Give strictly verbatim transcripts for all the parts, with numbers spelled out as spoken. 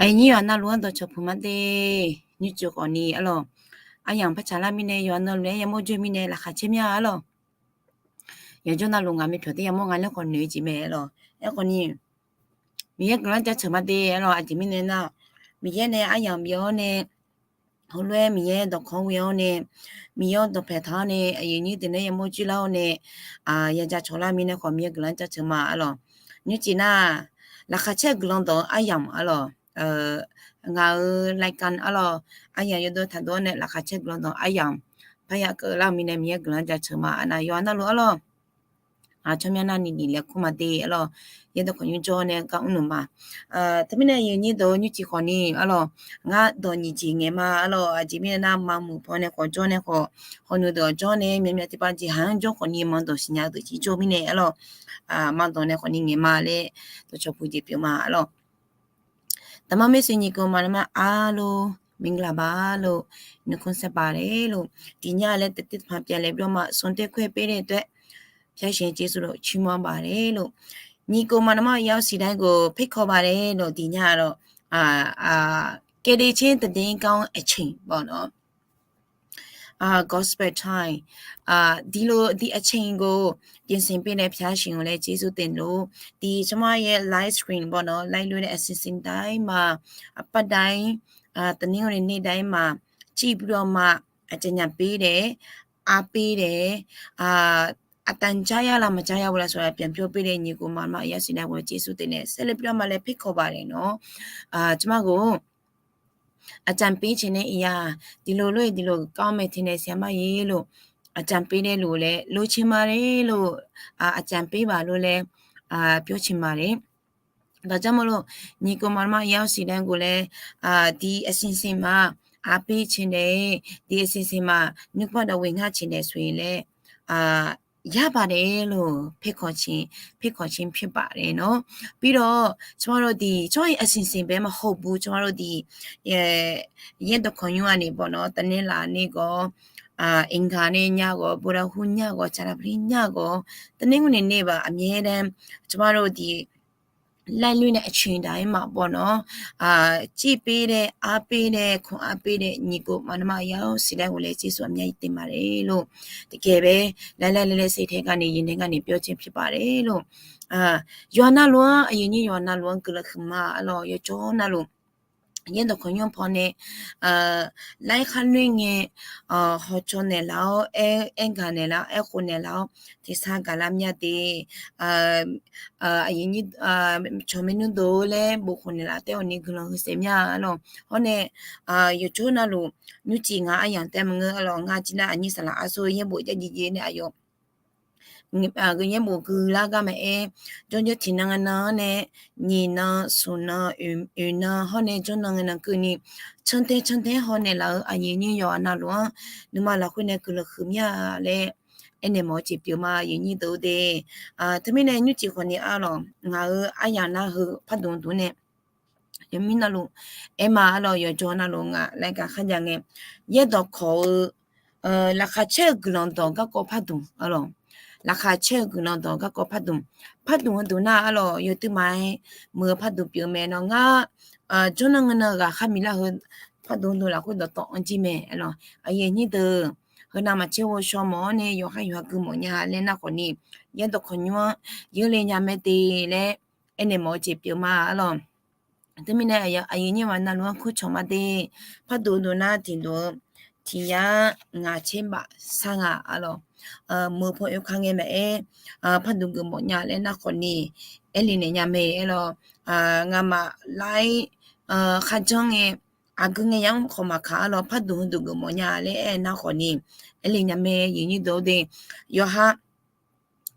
Aqnyir yawqha navluf-anr dawqcawq puq ma de. Nymrcif khawfni arlawq, aryamq par tsaqlar mirnae yawqha navluf-aer yamawr joe mirnae laqkhaq caer mya arlawq. Yawqjawr navluf ngaq myavpyawq taef yamawr nga laer khawf noeq-eu jeq mae arlawq. Aerkhawfni, Miqyaer guiqlanq jaceuq ma de arlawq. Aqjeq mirnae nar, Miqyaer nae aryamq bif-awr nae, heulof-aer Miqyaer dawqkawq-anr ghoe-awr nae, Miqyaer-anr dawqpaeq taq-awr nae, aqyuif nyir deuq nae yamawr joerlar-awr nae, yaja cawqlar mirnae khawf Miqyaer guiqlanq jaceuq ma arlawq. Nymrcif nar, laqkhaq caer-eu guiqlanq dawq-eu aryamq arlawq. Ngaq-euq รายการ arlawq, aryamq yawdov taqdov-awr nae laqkhaq caer guiqlanq dawq-eu aryamq parya keuvlar-eu mirnae Miqyaer guiqlanq jaceuq ma. Aqnav yawqha navluf arlawq, ngaq tsawrmyanr nar ni diq laer kur ma de arlawq. Yaerdawq khawf nymr jawr nae gar mrluf ma. Teumirnae aqyuif nyir deuq-eu nymrcif khawfni arlawq, ngar dawq nyiq jeq ngaeq ma arlawq. Aqjeq mirnae nar, maqmuiq paw nae khawf jawr nae khawf, hawq nuiq deuq-awq jawr nae myavmyav tiqpav jeqhaq-anr jawr khawfni maqdawq siqnya-eu deuq jir jawr mirnae arlawq, maqdawq nae khawfni ngaeq ma laer dawqcawq puq jeq pyeuf ma arlawq. Daqmar maershuir nyiq kov maqnar ma arlawq, မင်္ဂလာပါလို့ နှုတ်ခွန်းဆက်ပါတယ်လို့ tiqnya laer taef taef paq pyav laer byawr ma. ဆုံးတက်ခွင့်ပေးတဲ့အတွက် ဘုရားရှင်ကျေးဇူးတော်ချီးမွမ်းပါတယ်လို့ nyiq kov maqnar ma ရောက်ရှိတိုင်းကို ဖိတ်ခေါ်ပါတယ်လို့ tiqnya arlawq, ကယ်တင်ခြင်းသတင်းကောင်းအချိန်ပေါ့နော်. Gospel time, ဒီလို ဒီအချိန်ကို ပြင်ဆင်ပေးတဲ့ ဘုရားရှင်ကိုလည်း ကျေးဇူးတင်လို့ ဒီ ကျမရဲ့ live stream ပေါ့နော်, လိုက်လွှင့်တဲ့ အစီအစဉ်တိုင်းမှာ, အပတ်တိုင်း, တနင်္ဂနွေနေ့တိုင်းမှာ ကြည့်ပြီးတော့မှ အကြံဉာဏ်ပေးတယ်, အားပေးတယ်, အသံကြားရလား မကြားရဘူးလားဆိုတာ ပြန်ပြောပေးတဲ့ ညီကိုမောင်မ အရောက်ရှိတိုင်းကို ကျေးဇူးတင်တယ်, ဆက်လက်ပြီးတော့မှလည်း ဖိတ်ခေါ်ပါတယ်နော်. အာ, ကျမကို အကြံပေးချင်တဲ့အရာ, ဒီလိုလုပ်ရင် ဒီလိုကောင်းမယ်ထင်တယ် ဆရာမရေလို့, အကြံပေးတဲ့လူကိုလည်း လိုချင်ပါတယ်လို့, အာ, အကြံပေးပါလို့လည်း, အာ, ပြောချင်ပါတယ်. ဒါကြောင့်မို့လို့ ညီကိုမောင်မ အရောက်ရှိတိုင်းကိုလည်း, အာ, ဒီအစီအစဉ်မှာ အားပေးချင်တယ်, ဒီအစီအစဉ်မှာ နှုတ်ကပတ်တော်ဝင်ငါချင်တယ်ဆိုရင်လည်း, အာ, ရပါတယ်လို့ ဖိတ်ခေါ်ခြင်း, ဖိတ်ခေါ်ခြင်းဖြစ်ပါတယ်နော်. ပြီးတော့ ကျမတို့ဒီ, ကျမရဲ့အစီအစဉ်ပဲမဟုတ်ဘူး, ကျမတို့ဒီ, ရဲတော်ခုံရုံးကနေပေါ့နော်, တနင်္လာနေ့ကော, အာ, အင်္ဂါနေ့ညကော, ဗုဒ္ဓဟူးညကော, ကြာသပတေးညကော, တနင်္ဂနွေနေ့ပါ, အမြဲတမ်း ကျမတို့ဒီ လိုက်လွှင့်တဲ့အချိန်တိုင်းမှာပေါ့နော်, အာ, ကြည့်ပေးတဲ့, အားပေးတဲ့, ခွန်အားပေးတဲ့ ညီကိုမောင်နှမ အယောက်စီတိုင်းကိုလည်း ကျေးဇူးအများကြီးတင်ပါတယ်လို့, တကယ်ပဲ လှိုက်လှိုက်လှဲလှဲ စိတ်ထဲကနေ, ရင်ထဲကနေ ပြောခြင်းဖြစ်ပါတယ်လို့. အာ, ယွၤနၢ်လွန်း, အရင်နေ့ ယွၤနၢ်လွန်း ကလၢၢ်ခုမ အလီၢ် ယကျော်နၢ်လွန်း, ရဲတော်ခုံရုံး အဖီန့ၣ်, အာ, လိုက်ခါလွင့်ငယ်, အာ, ဟောပြောနေလောက်, အဲ, အဲဂါနေလောက်, အဲခိုနေလောက်, ထင်ရှားဂါလမ်းမြတ်တဲ့, အာ, အာ, အရင်နေ့, အာ, ကျော်မင်းတို့လည်း ဘုန်းကြီးနေလောက်တဲ့ အိုနေကလောင်စဲမြအလီၢ်, ဟောန့ၣ်, အာ, ယကျော်နၢ်လွန်း, နုကျင်ငါအယံတဲမငါအလီၢ်, ငါကျင်နာ်အညိစလအဆိုး ရဲဘုန်းကြီးကြီးကြီးနဲ့ အယုံ အာ, ရဲဘုန်းကြီး ကုလကမအဲ, ကျော်ကျော် ထင်နငနနဲ့, ညီန သူန အုံန ဟောန့ၣ် ကျော်နငနကုနံ, ချွန်တဲချွန်တဲ ဟောန့ၣ်လၢ အရင်နေ့ ယွၤနၢ်လွန်း, နုမလၢခွေးန့ၣ် ကလၢၢ်ခုမ လဲ, အဲန့ၣ် မော်ကျိုးပျိုမ အရင်နေ့တို့တဲ့, အာ, တမီးန့ၣ် နုကျင်ခွန်န့ၣ်အလီၢ်, ငါအယံနၢ်ဟူ ဖတ်တုန်တုန်န့ၣ် ယမီးနၢ်လွန်း, အဲမ အလီၢ် ယကျော်နၢ်လွန်း ငါ လိုက်ခါခါယံငယ်, ရဲတော်ခုံရုံး, အာ, လၢခါဆဲး ကုလီၤဒိုး ကၢ်ကီဖတ်တုန် အလီၢ်, လၢခါဆဲး ကုလီၤဒိုး ကၢ်ကီဖတ်တုန်, ဖတ်တုန်တုန်နၢ်အလီၢ် ယတမီး, မုၢ်ဖတ်တုန်ပျိုမ နီၢ်ငါ, အာ, ကျော်နငန ဂၤခါမီလၢဟူ ဖတ်တုန်တုန်လၢခွေးဒီးတီအီၤကံမ အလီၢ်, အရင်နေ့တို့, ဟူနၢ်မၤဆဲးဝေါ်ဆီမီၤန့ၣ် ယွၤဟါယွၤဟးဂုၢ်မီၤညါလဲၣ် နၢ်ဃိုန့ၣ်, ရဲတော်ခုံရုံး, ယုလဲၣ်ညါမ့ၢ်တ့ၢ်လဲၣ်, အဲန့ၣ် မော်ကျိုးပျိုမ အလီၢ် တမီးန့ၣ် အရင်နေ့ ယွၤနၢ်လွန်း ခုံရုံး မ့ၢ်တ့ၢ်, ဖတ်တုန်တုန်နၢ် ထင်တုန်, ထင်ရ ငါ ဆဲးဘၣ် ဆါငါ အလီၢ်, မုၢ်ဖိ အုပ်ခါ ငယ်မ အဲ, ဖတ်တုန်ဂုၢ်မီၤညါလဲၣ် နၢ်ဃိုန့ၣ်, အဲလံန့ၣ်ညါမ့ၢ် အလီၢ်, ငါမၤ လိုက်, ခါဆဲးငယ်, အဂုၢ်ငယ်ယံ ခီမခါ အလီၢ် ဖတ်တုန်တုန်ဂုၢ်မီၤညါလဲၣ် အဲ နၢ်ဃိုန့ၣ်, အဲလံညါမ့ၢ် အရင်နေ့တို့တဲ့, ယွၤဟါ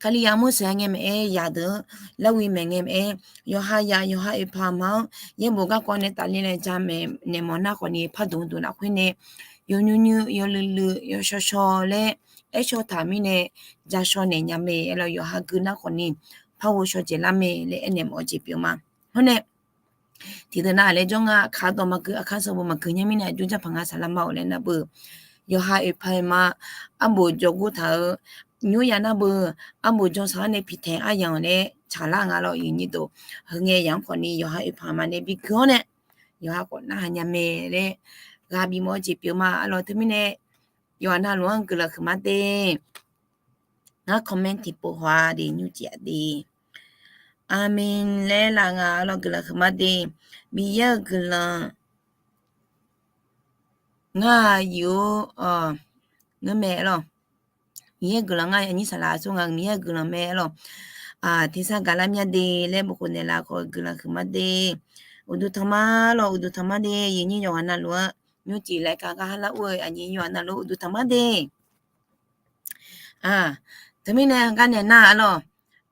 ခါလံယံ မိၢ်ဆဲး ငယ်မ အဲ ယၤဒုး, လၢဝံၤမ့ၢ် ငယ်မ အဲ, ယွၤဟါယၤ ယွၤဟါအုပ်ဖးမီၤ, ရဲဘုန်းကြီး ကၢ်ကီန့ၣ် တၢ်လံလဲၣ် ယၤမ့ၢ် န့ၣ်မီၤ နၢ်ဃိန့ၣ် ဖတ်တုန်တုန်နၢ်ခွေးန့ၣ်, ယိုနုနု, ယိုလုာ်လုာ်, ယိုဆီဆီလဲၣ်, အဲဆီထၢ်မံန့ၣ်, ယၤဆီန့ၣ်ညါမ့ၢ် အလီၢ် ယွၤဟးဂုၢ် နၢ်ဃိန့ၣ်, ဖးဝေါ်ဆီကျဲလၢမ့ၢ်လဲၣ် အဲန့ၣ် မော်ကျိုးပျိုမ ဟောန့ၣ် ထံတနာ်လဲၣ် ကျောင်းက ခါတော်မကု အခန်းဆောင် မကု ညမီးန့ၣ် အကျိုးကျဖန်ငါ ဆာလမ အို လဲၣ် နၢ်ဘု ယွၤဟါအုပ်ဖးမီၤ, အဘို့ ကျော်ကူထၢ် ညိုယၤ နၢ်ဘု အဘို့ ကျော်ဆၢန့ၣ် ဖီထဲၣ်အယံၤလဲၣ် ဆၣ်လၢငါလီၤ အရင်နေ့တို့, ဟူငယ်ယံ ခီန့ၣ် ယွၤဟါအုပ်ဖးမီၤန့ၣ် ဘီကုန့ၣ် yawqha khawf narhaq nya mae laer ghaq bimawr-eu jeq pyeuf ma arlawq. Teumirnae yawqha navluf-anr guiqlanq huiqma de. Ngar comment tiqpov haw-a de, nymr cif-a de. Aqmeq laer laf nga arlawq, guiqlanq huiqma de. Miqyaer-euq guiqlanq ngar-aq yuf-or, ngeurmae arlawq. Miqyaer-euq guiqlanq ngar aqnyir saqlaq tsawrhaq nga, Miqyaer-euq guiqlanq mae arlawq. Tersar gaqlar mya de laer bof khof naeqlaf khawf guiqlanq huiqma de. Uqduq tanqma lawq, uqduq tanqma de. Yawnyir yawqghaq navluf-anr nymr cif laer ka gar har lar ur-eu aqnyir yawqghaq navluf uqduq tanqma de. Teumirnae gar naeq nar arlawq,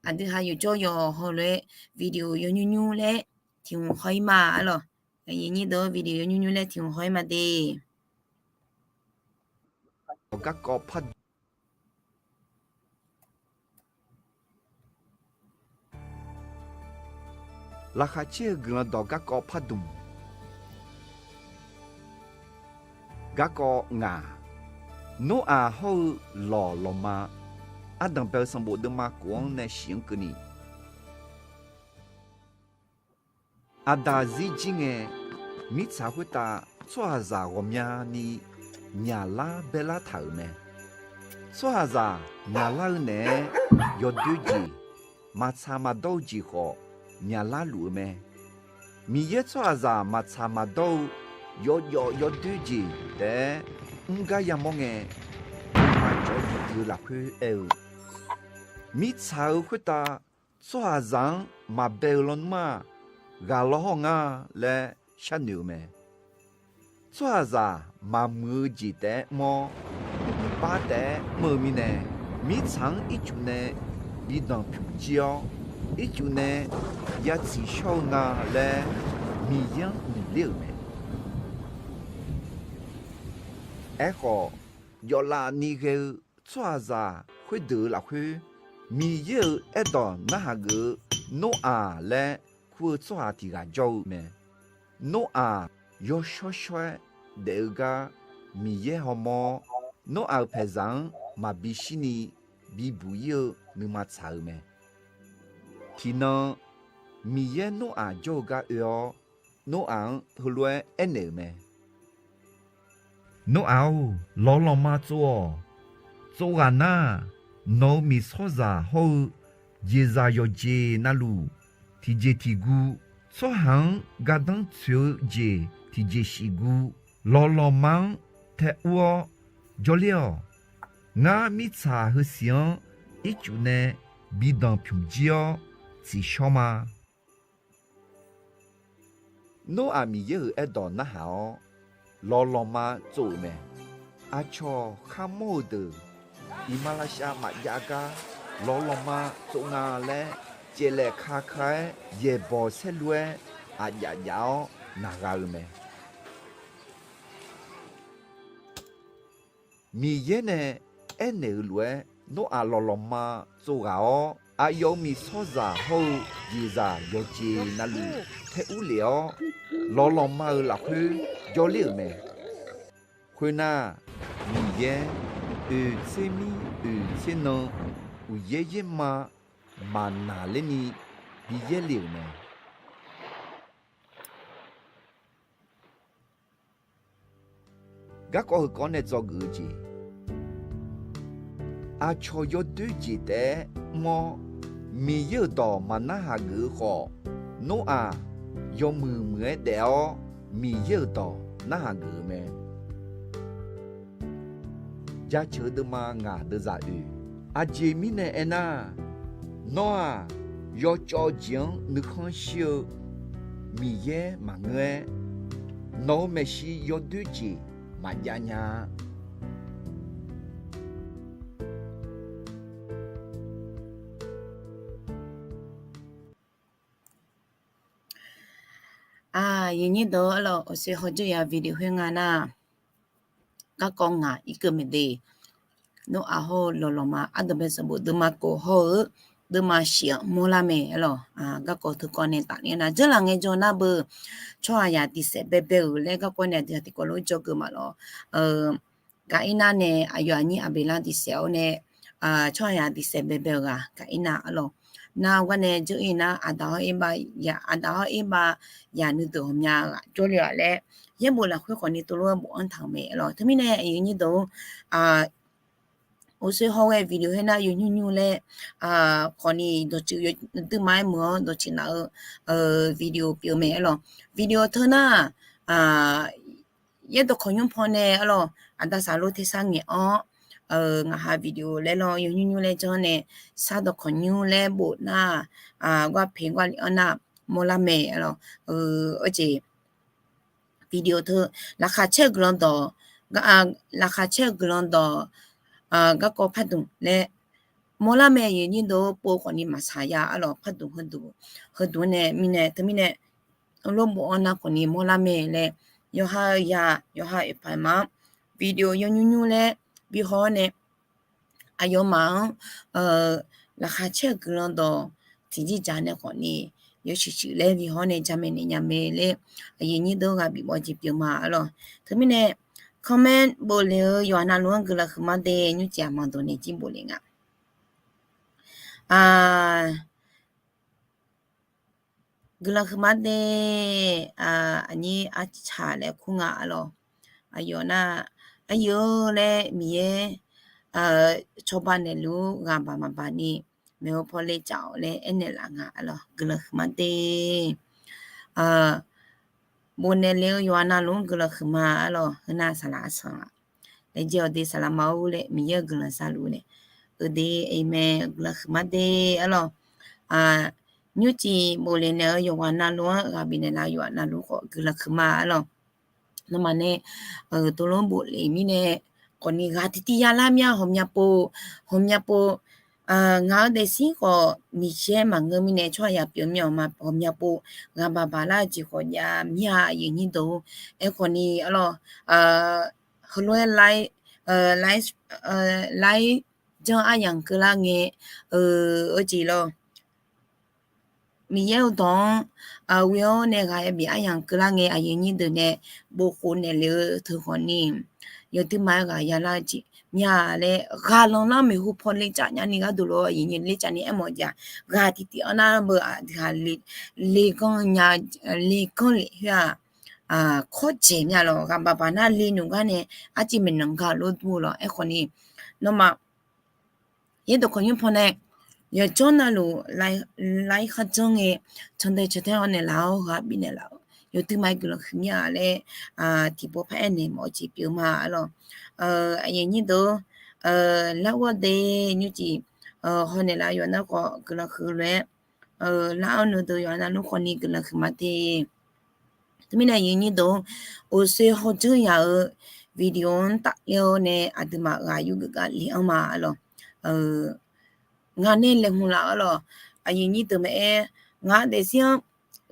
aqdui ha yawqjawr yawq hawlof-aer video yawnymr nymr laer tiq hmq haw-ir ma arlawq. Yawnyir deuq-anr video yawnymr nymr laer tiq hmq haw-ir ma de. Garkawv par Laqkhaq caer-eu Guiqlanq dawq garkawv pardmq. Garkawv ngaq, Noraq hawr-eu lawq lawqma, ardanq bae-eu sanqbof deuvma kof-anr nae shif-anr keuvni, Aqdaq zir jir ngae, mirtsaq khoertav tsawrhaqzaq ghawqmyani myaqlar baelar taq-euq mae. Tsawrhaqzaq myaqlar-eu naeq-aer yawdoer jeq, maqtsaq maqdawr-eu jeq khawf myaqlar luf-eu mae. Miqyaer tsawrhaqzaq maqtsaq maqdawr-eu yawjawf yawdoer jeq taef-aer mr gar yamawr ngae, nuima cawv duidui-eu lafkhoer aer-eu, mirtsaq-eu khoertav tsawrhaqzaq-anr maqbae-eu lawnmr-aq, ghaq law hawr ngar laer sharnoeq-eu mae. Tsawrhaqzaq maqmuiq-eu jeq taef-aer mr-awr, iqbax taef-aer mr-eu mirnae, mirtsaq-anr ircuf nae bi danqpymq jir-awr, ircuf nae ya tsiqshawr-eu nga laer Miqyaer-anr noeqler-euq mae. Aerkhawf, jawvlaf ni ghae-eu tsawrhaqzaq khoerdeuq-euq lafkhoer, Miqyaer-euq aerdawq narhaq geuf-eu Noraq laer kur-eu tsawrhaq tiq ghaq jawr-eu mae. Noraq yawshawr shawr-aer daef-eu gar Miqyaer hawmawr-awr, Noraq-euq paeqzaq-anr maqbi shirni bibuq ir-eu nuima tsaq-eu mae. Tiqnan Miqyaer Noraq jawr-eu gar oe-awr, Noraq-anr heulof-aer aernaeq-euq mae. Noraq-or, lawq lawqma tsov-awq. Tsov ghaq nar, nawq-euq miqsawrzaq hawr-eu jeqzaq yawqjeq navluf, tiqjeq tiq gu, tsawrhaq-anr gardanr tsoeq-eu jeq tiqjeq shif gu, lawq lawqma-anr tae ur-awr jawrler-awq. Ngar mirtsaq heusiq-anr ircuf nae bi danqpymq jir-awr tsiqshawr ma. Noraq Miqyaer-euq aerdawq narhaq-awr, lawq lawqma tsov-euq mae. Aqcawq kharmawr-eu deuq, iqmalavshav maqjav gar lawq lawqma tsov nga laer, caevlaef ka ka-aer yaeqbawq saerlu-aer aqjaf jaf-awr naq gha-eu mae. Miqyaer nae aernaeq-eu lof-aer, Noraq lawq lawqma tsov ghaq-awr, aqyawf-euq miqsawrzaq hawr-eu jeqzaq yawqjeq navluf tae ur lef-awr, lawq lawqma-euq lafkhoer jawrler-euq mae. Khoernar, Miqyaer oeq tser mir oeq tser nan uqyaer yaerma maqnaq lerni bi yaerle-euq mae. Garkawv heukawv nae dzawgeuf-eu jeq, aqcawq yawdoer jeq taef-aer mr-awr, Miqyaer-euq dawq maqnarhaq geuf-eu khawf, Noraq yawmuiq muiq-aer daef-awr, Miqyaer-euq dawq narhaq geuf-eu mae. Jaceuq deuvma ngaq deuvzaq oeq. Aqjeq mirnae aernar, nawr-aq, yawcawv jeq-anr nuikhanr shir-eu Miqyaer maqngeur-aer, nawq-euq maeqshi yawdoer jeq maqjav nya-a. Aqyuif nyir deuq-awr, awqsoer hawjawr ya video khoer nga nar, garkawv ngaq irkeuv maeq de. Nawr aqhawr-eu lawqlawqma ardanqbae sanqbof deuvma kof hawr-eu deuvma shif-anr mawrlar mae lawq. Garkawv teukawv nae tafler nar, dzeurlaf ngaejawr nar beu, tsawrhaqzaq tiqsaef baebae-euq laer garkawv nae aqdui ha tiqkawv lof-aer jawrgeuf maqlawq. Gaq-ir nar nae aqyawf aqnyir Aqbeqlar tiqsaef-awr nae, tsawrhaq yaq diqsaef baebae-eu ghaq Gaqirnav arlawq. Nar-eu gar nae dzeur-ir nar, aqdaq hawr erbav, aqdaq hawr erbav yaq nuideuq ghawqmya ghaq jawrle-aq laer, yaerbof lafkhoer khawfni tov lof-aer bofanr taq-euq mae arlawq. Teumirnae aqyuif aqnyir deuq-or, uqsoer hawr ghae video her nar yawnymr nymr laer khawfni dawqtsuif, duima-aer muiq-awr dawqtsuif naf-eu video pyeuf-eu mae arlawq. Video teu nar, yaerdawq kawqnymr pawnae arlawq, aqda saqlor tersar ngaeq-awr, ngaqha video laer lawr yawnymr nymr laer janr nae, sardawq kawqnymr laer bof nar, gar peq gar lef-anr nar, mawrlar mae arlawq. Arjeq video teu, laqkhaq caer-eu guiqlanq dawq, laqkhaq caer-eu guiqlanq dawq, garkawv pardmq laer mawrlar mae. Aqyuif aqnyir deuq-or, pov khawfni maqsaq ya arlawq. Pardmq heudmq nae mirnae teumirnae, lof bof-anr nar khawfni mawrlar mae laer, yawqha-eu ya, yawqha oeqpaq ma-anr video yawnymr nymr laer bihaw-awr nae, aqyawfmaf-anr laqkhaq caer-eu guiqlanq dawq tiqjir dzaq nae khawfni, yawshuif shuif laer bihaw-awr nae jamaeq naeq nya mae laer, aqyuif aqnyir deuq ghaq bif mawf jeq pyeuf ma arlawq. Teumirnae comment bofle-eu yawqha navluf-anr guiqlanq huiqma de. Nymrcif aqma dawq nae jir bofle nga. Guiqlanq huiqma de. Aqnyir arcaq laer kur nga arlawq. Aqyawf nar, aqyawf-eu laer Miqyaer cawba naeqluf-ur ghaq baq maqbaq ni maeqhu paw le caf-awq laer aernaeq laf nga arlawq. Guiqlanq huiqma de. Bofnaeq le-eu yawqha navluf-anr guiqlanq huiqma arlawq. Heunar saqlaq arsanq-aq, laejae-awq de saqlaq ma-or laer Miqyaer-euq guiqlanq sharluf nae, eu de, amen, guiqlanq huiqma de arlawq. Nymrcif bofle naeq-eu yawqghaq navluf-anr ghaq bifnaeq laf-eu yawqghaq navluf khawf guiqlanq huiqma arlawq. Nawmaf nae tov lof-anr bofle mirnae, khawfni ghaq tiqtiv yalar mir-a. Ghawqmya pov, ghawqmya pov, ngaq-euq daefzir khawf miqyaer maqngeur mirnae tsawrhaq yaq pyeuf mir-awq ma. Ghawqmya pov ghaq baq baq lar-eu jeq khawf jav mir-a, aqyuif aqnyir deuq-or. Aerkhawfni arlawq, heulof-aer lar, lar janr aryamq keuvlar ngae, eu, eu jeq lawr, Miqyaer-euq dawq-anr ghoe-awr nae ghaq yabi aryamq keuvlar ngae, aqyuif aqnyir deuq nae bofkhof naeqle-eu teu khawfni, yawduima-aer ghaq yalar-eu jeq mya laer ghaq lanqlar maeqhu paw lecaf nyani gharduq lof, aqyuif aqnyir lecaf ni aermawf jeq-aq, ghaq tiqtiv anr nar beu aqdui ghaq leganr nya, leganr lef khoer-aq, kawrdzaeq mya lawq. Ghaq baq baq nar le nmq gar nae arciv maeqnan gar lof dur lawq. Aerkhawfni, nawmaf yaerdawq kawqnymr pawnae yawqjawr navluf lar-ir kharjanr ngae, candae cantae-awr naeqlaf-awr ghaq bifnaeq laf-awr yawduima-aer guiqlanq huiqmya laer tiqpov paraer naeq mawf-eu jeq pyeuf ma arlawq. Aqyuif aqnyir deuq-or, larghawr de nymrcif hawnaeq laf-eu yawqha nar khawf guiqlanq huiq lof-aer, lar-awr nuideuq yawqha navluf khawfni guiqlanq huiqma de. Teumirnae aqyuif aqnyir deuq-or, uqshoe hawdzeur yaq-eu video-anr tafler-awr nae aqduimaf ghaq yurgeuf gar le-anr ma arlawq. Ngaq nae laeqhmq laf arlawq. Aqyuif aqnyir deuq maqaer, ngaq-euq daefzir-anr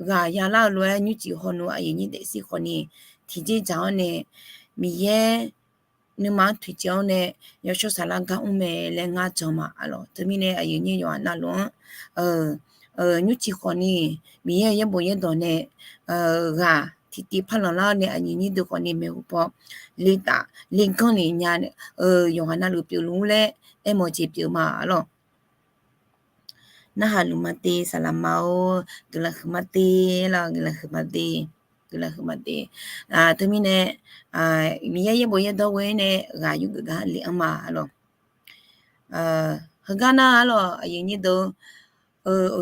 ghaq yalar-eu lof-aer nymrcif hawnu aqyuif aqnyir daefzir khawfni tiqjeq dzaq-awr nae Miqyaer nuima-anr toeqciv-awr nae yawshawr saflar gar mr mae laer ngar jan ma arlawq. Teumirnae aqyuif aqnyir yawqha navluf-anr nymrcif khawfni Miqyaer-euq yaerbof yaerdawq nae ghaq tiqtiv parlanq lar-awr nae aqyuif aqnyir deuq khawfni maeqhu paw letaf leganr lef nya, yawqghaq navluf pyeufluf-ur laer aermawf jeq pyeuf ma arlawq. Narhaq luf ma de saqlaq ma-or, guiqlanq huiqma de, guiqlanq huiqma de, guiqlanq huiqma de. Teumirnae Miqyaer yaerbof yaerdawq ghoe-aer nae ghaq yurgeuf gar le-anr ma arlawq. Heugar nar arlawq aqyuif aqnyir deuq,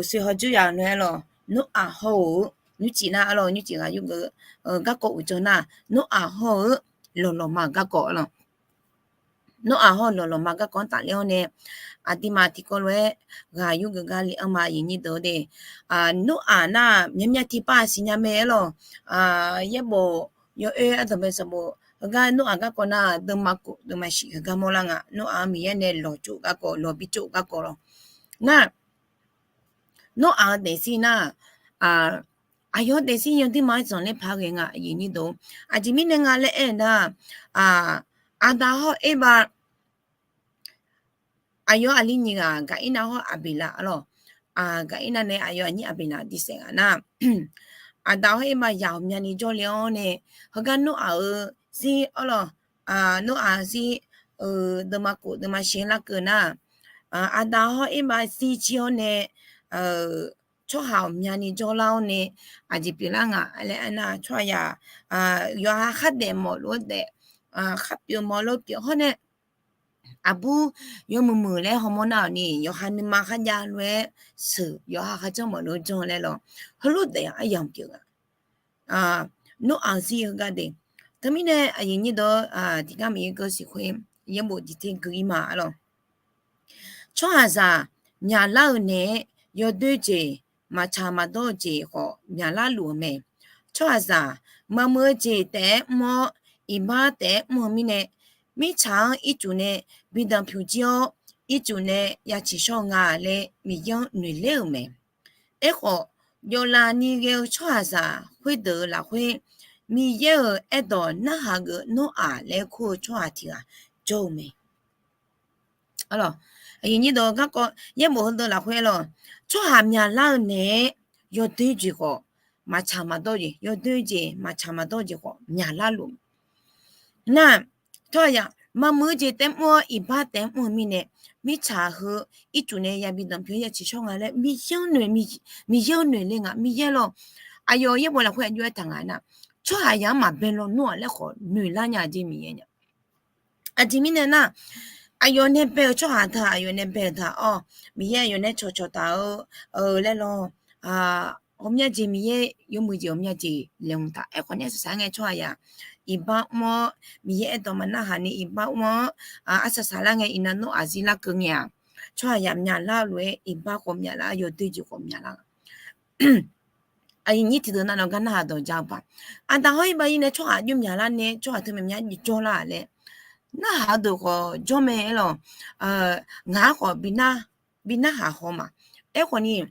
uqshoe hawdzeur yaq lof-aer lawq, Noraq hawr-eu nymrcif nar arlawq nymrcif ghaq yurgeuf garkawv uqdzan nar, Noraq hawr-eu lawqlawq ma-euq garkawv arlawq. Noraq hawr-eu lawqlawq ma garkawv-anr tafler-awr nae aqduimaf tiqkawv lof-aer ghaq yurgeuf gar le-anr ma aqyuif aqnyir deuq de. Noraq nar myaqmya tiqpav siqnya mae arlawq. Yaerbof yawoer ardanqbae sanqbof heugar Noraq garkawv nar deuvma kof deuvma shif heugar mawrlar nga. Noraq-anr Miqyaer nae lawqtsov garkawv lawqbir tsov garkawv lawq. Nar Noraq-eu daefzir nar, aqyawf-eu daefzir yawduima-aer zanqler paq ghae nga aqyuif aqnyir deuq. Aqjeq mirnae nga laer aer-eu nar, aqda hawr erbav aqyawf aqli nyiq ghaq Gaqirnav hawr Aqbeqlaf arlawq. Gaqirnav nae aqyawf aqnyir Aqbeqlaf diqsaef ghaq nar, aqda hawr erbav yaq ghawqmyani jawrle-awr nae heugar Noraq-eu zir arlawq, Noraq zir deuvma kof deuvma shif larkeuv nar, Aqda hawr irbav sir jir-awr nae tsawrhaq ghawqmyani jawrlar-awr nae aqjeq pyeuflar nga laer aernar, tsawrhaqzaq yawqha khardaef mawflof-aer daef, kharpyeuf mawflof pyeuf hawr nae, aqbur yawmuiq muiq laer hawmawr nar-awq ni, yawqha nuima kharjav lof-aer sheuq, yawqha kharjanr mawflof janr laer lawq. Heulof daef-aq aryamq pyeuf-a. Noraq-eu zir heugar de. Teumirnae aqyuif nyir deuq-or, tiqgar Miqyaer geur siq khoer yaerbof tiqter gui-ir ma arlawq. Tsawrhaqzaq myaqlar-eu naeq-aer yawdoer jeq, maqtsaq maqdawr-eu jeq khawf myaqlar luf-eu mae. Tsawrhaqzaq maqmuiq-eu jeq taef-aer mr-awr, iqbax taef-aer mr-eu mirnae, mirtsaq-anr ircuf nae bi danqpyuf jir-awr, ircuf nae ya ciqshawr nga laer Miqyaer-anr noeqler-euq mae. Aerkhawf, jawvlaf ni ghae-eu tsawrhaqzaq khoerdeuq-euq lafkhoer, Miqyaer-euq aerdawq narhaq geuf Noraq laer kur-eu tsawrhaq tiq ghaq jawr-eu mae. Arlawq, aqyuif nyir deuq garkawv yaerbof heudeuq lafkhoer arlawq, tsawrhaq myaqlar-eu naeq-aer yawdoer jeq khawf maqtsaq maqdawr jeq, yawdoer jeq maqtsaq maqdawr jeq khawf myaqlar luf. Nar, tsawrhaqzaq maqmuiq-eu jeq taef-aer mr-awr iqbax taef-aer mr-eu mirnae, mirtsaq heu ircuf nae yabi danqpyur ya ciqshawr nga laer Miqyaer-anr noeq, Miqyaer-anr noeq le nga, Miqyaer lawq. Aqyawf yaerbof lafkhoer aqjox-aer taq nga nar, tsawrhaqzaq-anr maqbae lawnmr-aq laer khawf noeqlar nya jeq Miqyaer nya. Aqjeq mirnae nar, aqyawf nae bae-eu tsawrhaq ta, aqyawf nae bae-eu ta-awr, Miqyaer aqyawf nae cawqcawq taq-eu laer lawq. Ghawqmya jeq Miqyaer yawmuiq jeq ghawqmya jeq laeqhmq taq. Aerkhawf nae saqsaq-aer ngae tsawrhaqzaq iqbax mr-awr, Miqyaer aerdawq maqnarhaq ni iqbax mr-awr, arsaq saqlar ngae iqnan Noraq zir larkeuv ngae-aq, tsawrhaqzaq myaqlar lof-aer iqbax khawf myaqlar, yawdoer jeq khawf myaqlar. Aqyuif nyir tiqdeuq nar nawr gar narhaq dawq ja-eu paq. Aqda hawr iqbax ir nae tsawrhaq jawr myaqlar nae tsawrhaq teu myaqmyaq jawrlar laer narhaq-eu deuq khawf jawr mae arlawq. Ngaq-anr khawf bi narhaq haw ma. Aerkhawf ni,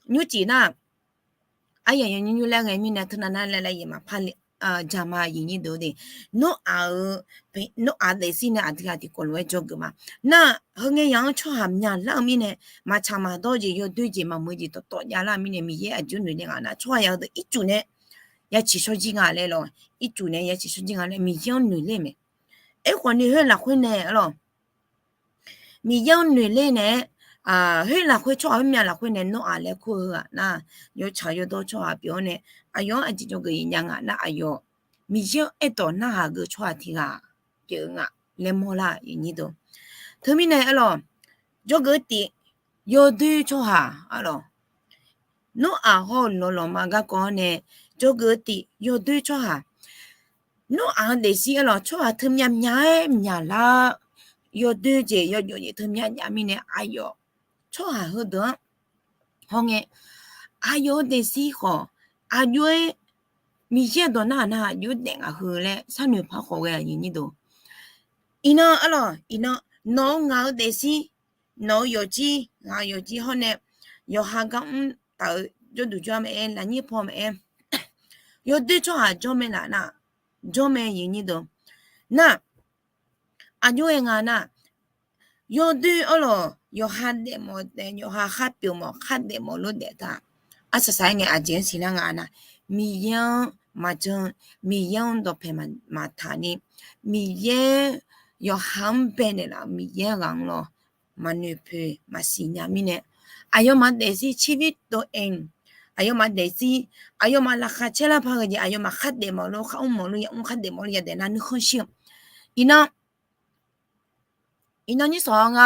nymrcif nar, aryaq yawnymr nymr laer ghae mirnae teunav nar laer laer yaeq maqpar le jaq ma aqyuif nyir deuq de. Nawr-aq-eu, nawr-aq daefzir nae aqdui ghaq tiqkawv lof-aer dzawgeuf ma. Nar, heu ngae yaq-anr tsawrhaq myaqlar-eu mirnae, maqtsaq maqdawr jeq, yawdoer jeq, maqmuiq jeq dawqtawv javlar-eu mirnae Miqyaer aqjox noeq le nga nar, tsawrhaq yaq-eu deuq ircuf nae ya ciqshawr jir nga laer lawq. Ircuf nae ya ciqshawr jir nga laer Miqyaer-anr noeq ler mae. Aerkhawf ni khoer lafkhoer nae arlawq, Miqyaer-anr noeq ler nae-aer, khoer lafkhoer tsawrhaq khoermyav lafkhoer nae nawr-aq laer kur-eu heu-aq nar, yawtsaq yawdawr tsawrhaq pyeuf-awr nae, aqyawf-anr aqjeq dzawgeuf ya nya nga nar, aqyawf Miqyaer-anr aerdawq narhaq geuf tsawrhaq tiq ghaq pyeuf-eu nga laer mawrlar-euq nyir deuq. Teumirnae arlawq, dzawgeuf tif yawdoer tsawrhaq arlawq, nawr-aq hawr-eu lawqlawqma garkawv-anr nae dzawgeuf tif yawdoer tsawrhaq, nawr-aq-eu daefzir arlawq tsawrhaq teu myavmyav-aer myaqlar, yawdoer jeq yawjawf jeq teu myavmyav mirnae aqyawf tsawrhaq heudeuq-anr hawngae, aqyawf-eu daefzir khawf aqjox-aer Miqyaer-eu dawq narhaq narhaq aqjox-aer daef ngaq heu laer sharnoeq par khawf ghae aqyuif nyir deuq. Iqnan arlawq, iqnan nawq-eu ngaq-eu daefzir, nawq-eu yawqjir, ngaq-eu yawqjir hawr nae yawqha gar mr taf-eu jawrduq jawr-ar maqaer, lafnyir paw maqaer, yawdoer tsawrhaq jawr mae laf nar, jawr mae aqyuif nyir deuq. Nar, aqjox-aer nga nar, yawdoer arlawq yawqha daefmawf daef, yawqha khar pyeuf mawf khar daefmawf lof daef ta. Arsaq saq-aer ngae aqjeq-anr siqlar nga nar, Miqyaer-anr maqjan, Miqyaer-anr dawqpae maqtaq ni, Miqyaer yawqha-anr baenaeq laf-euq Miqyaer ghaq-anr lawr maqnoeq poeq maqsiq nya mirnae, aqyawfmaf daefzir ชีวิตตัวเอง, aqyawfmaf daefzir, aqyawfmaf laqkhaq caerlar paq-eu jeq, aqyawfmaf khar daefmawf lof khar mr mawf lof ya mr, khar daefmawf lof ya daef nar nuikhanr shir-eu. Iqnan, iqnan nyir sawq-a nga,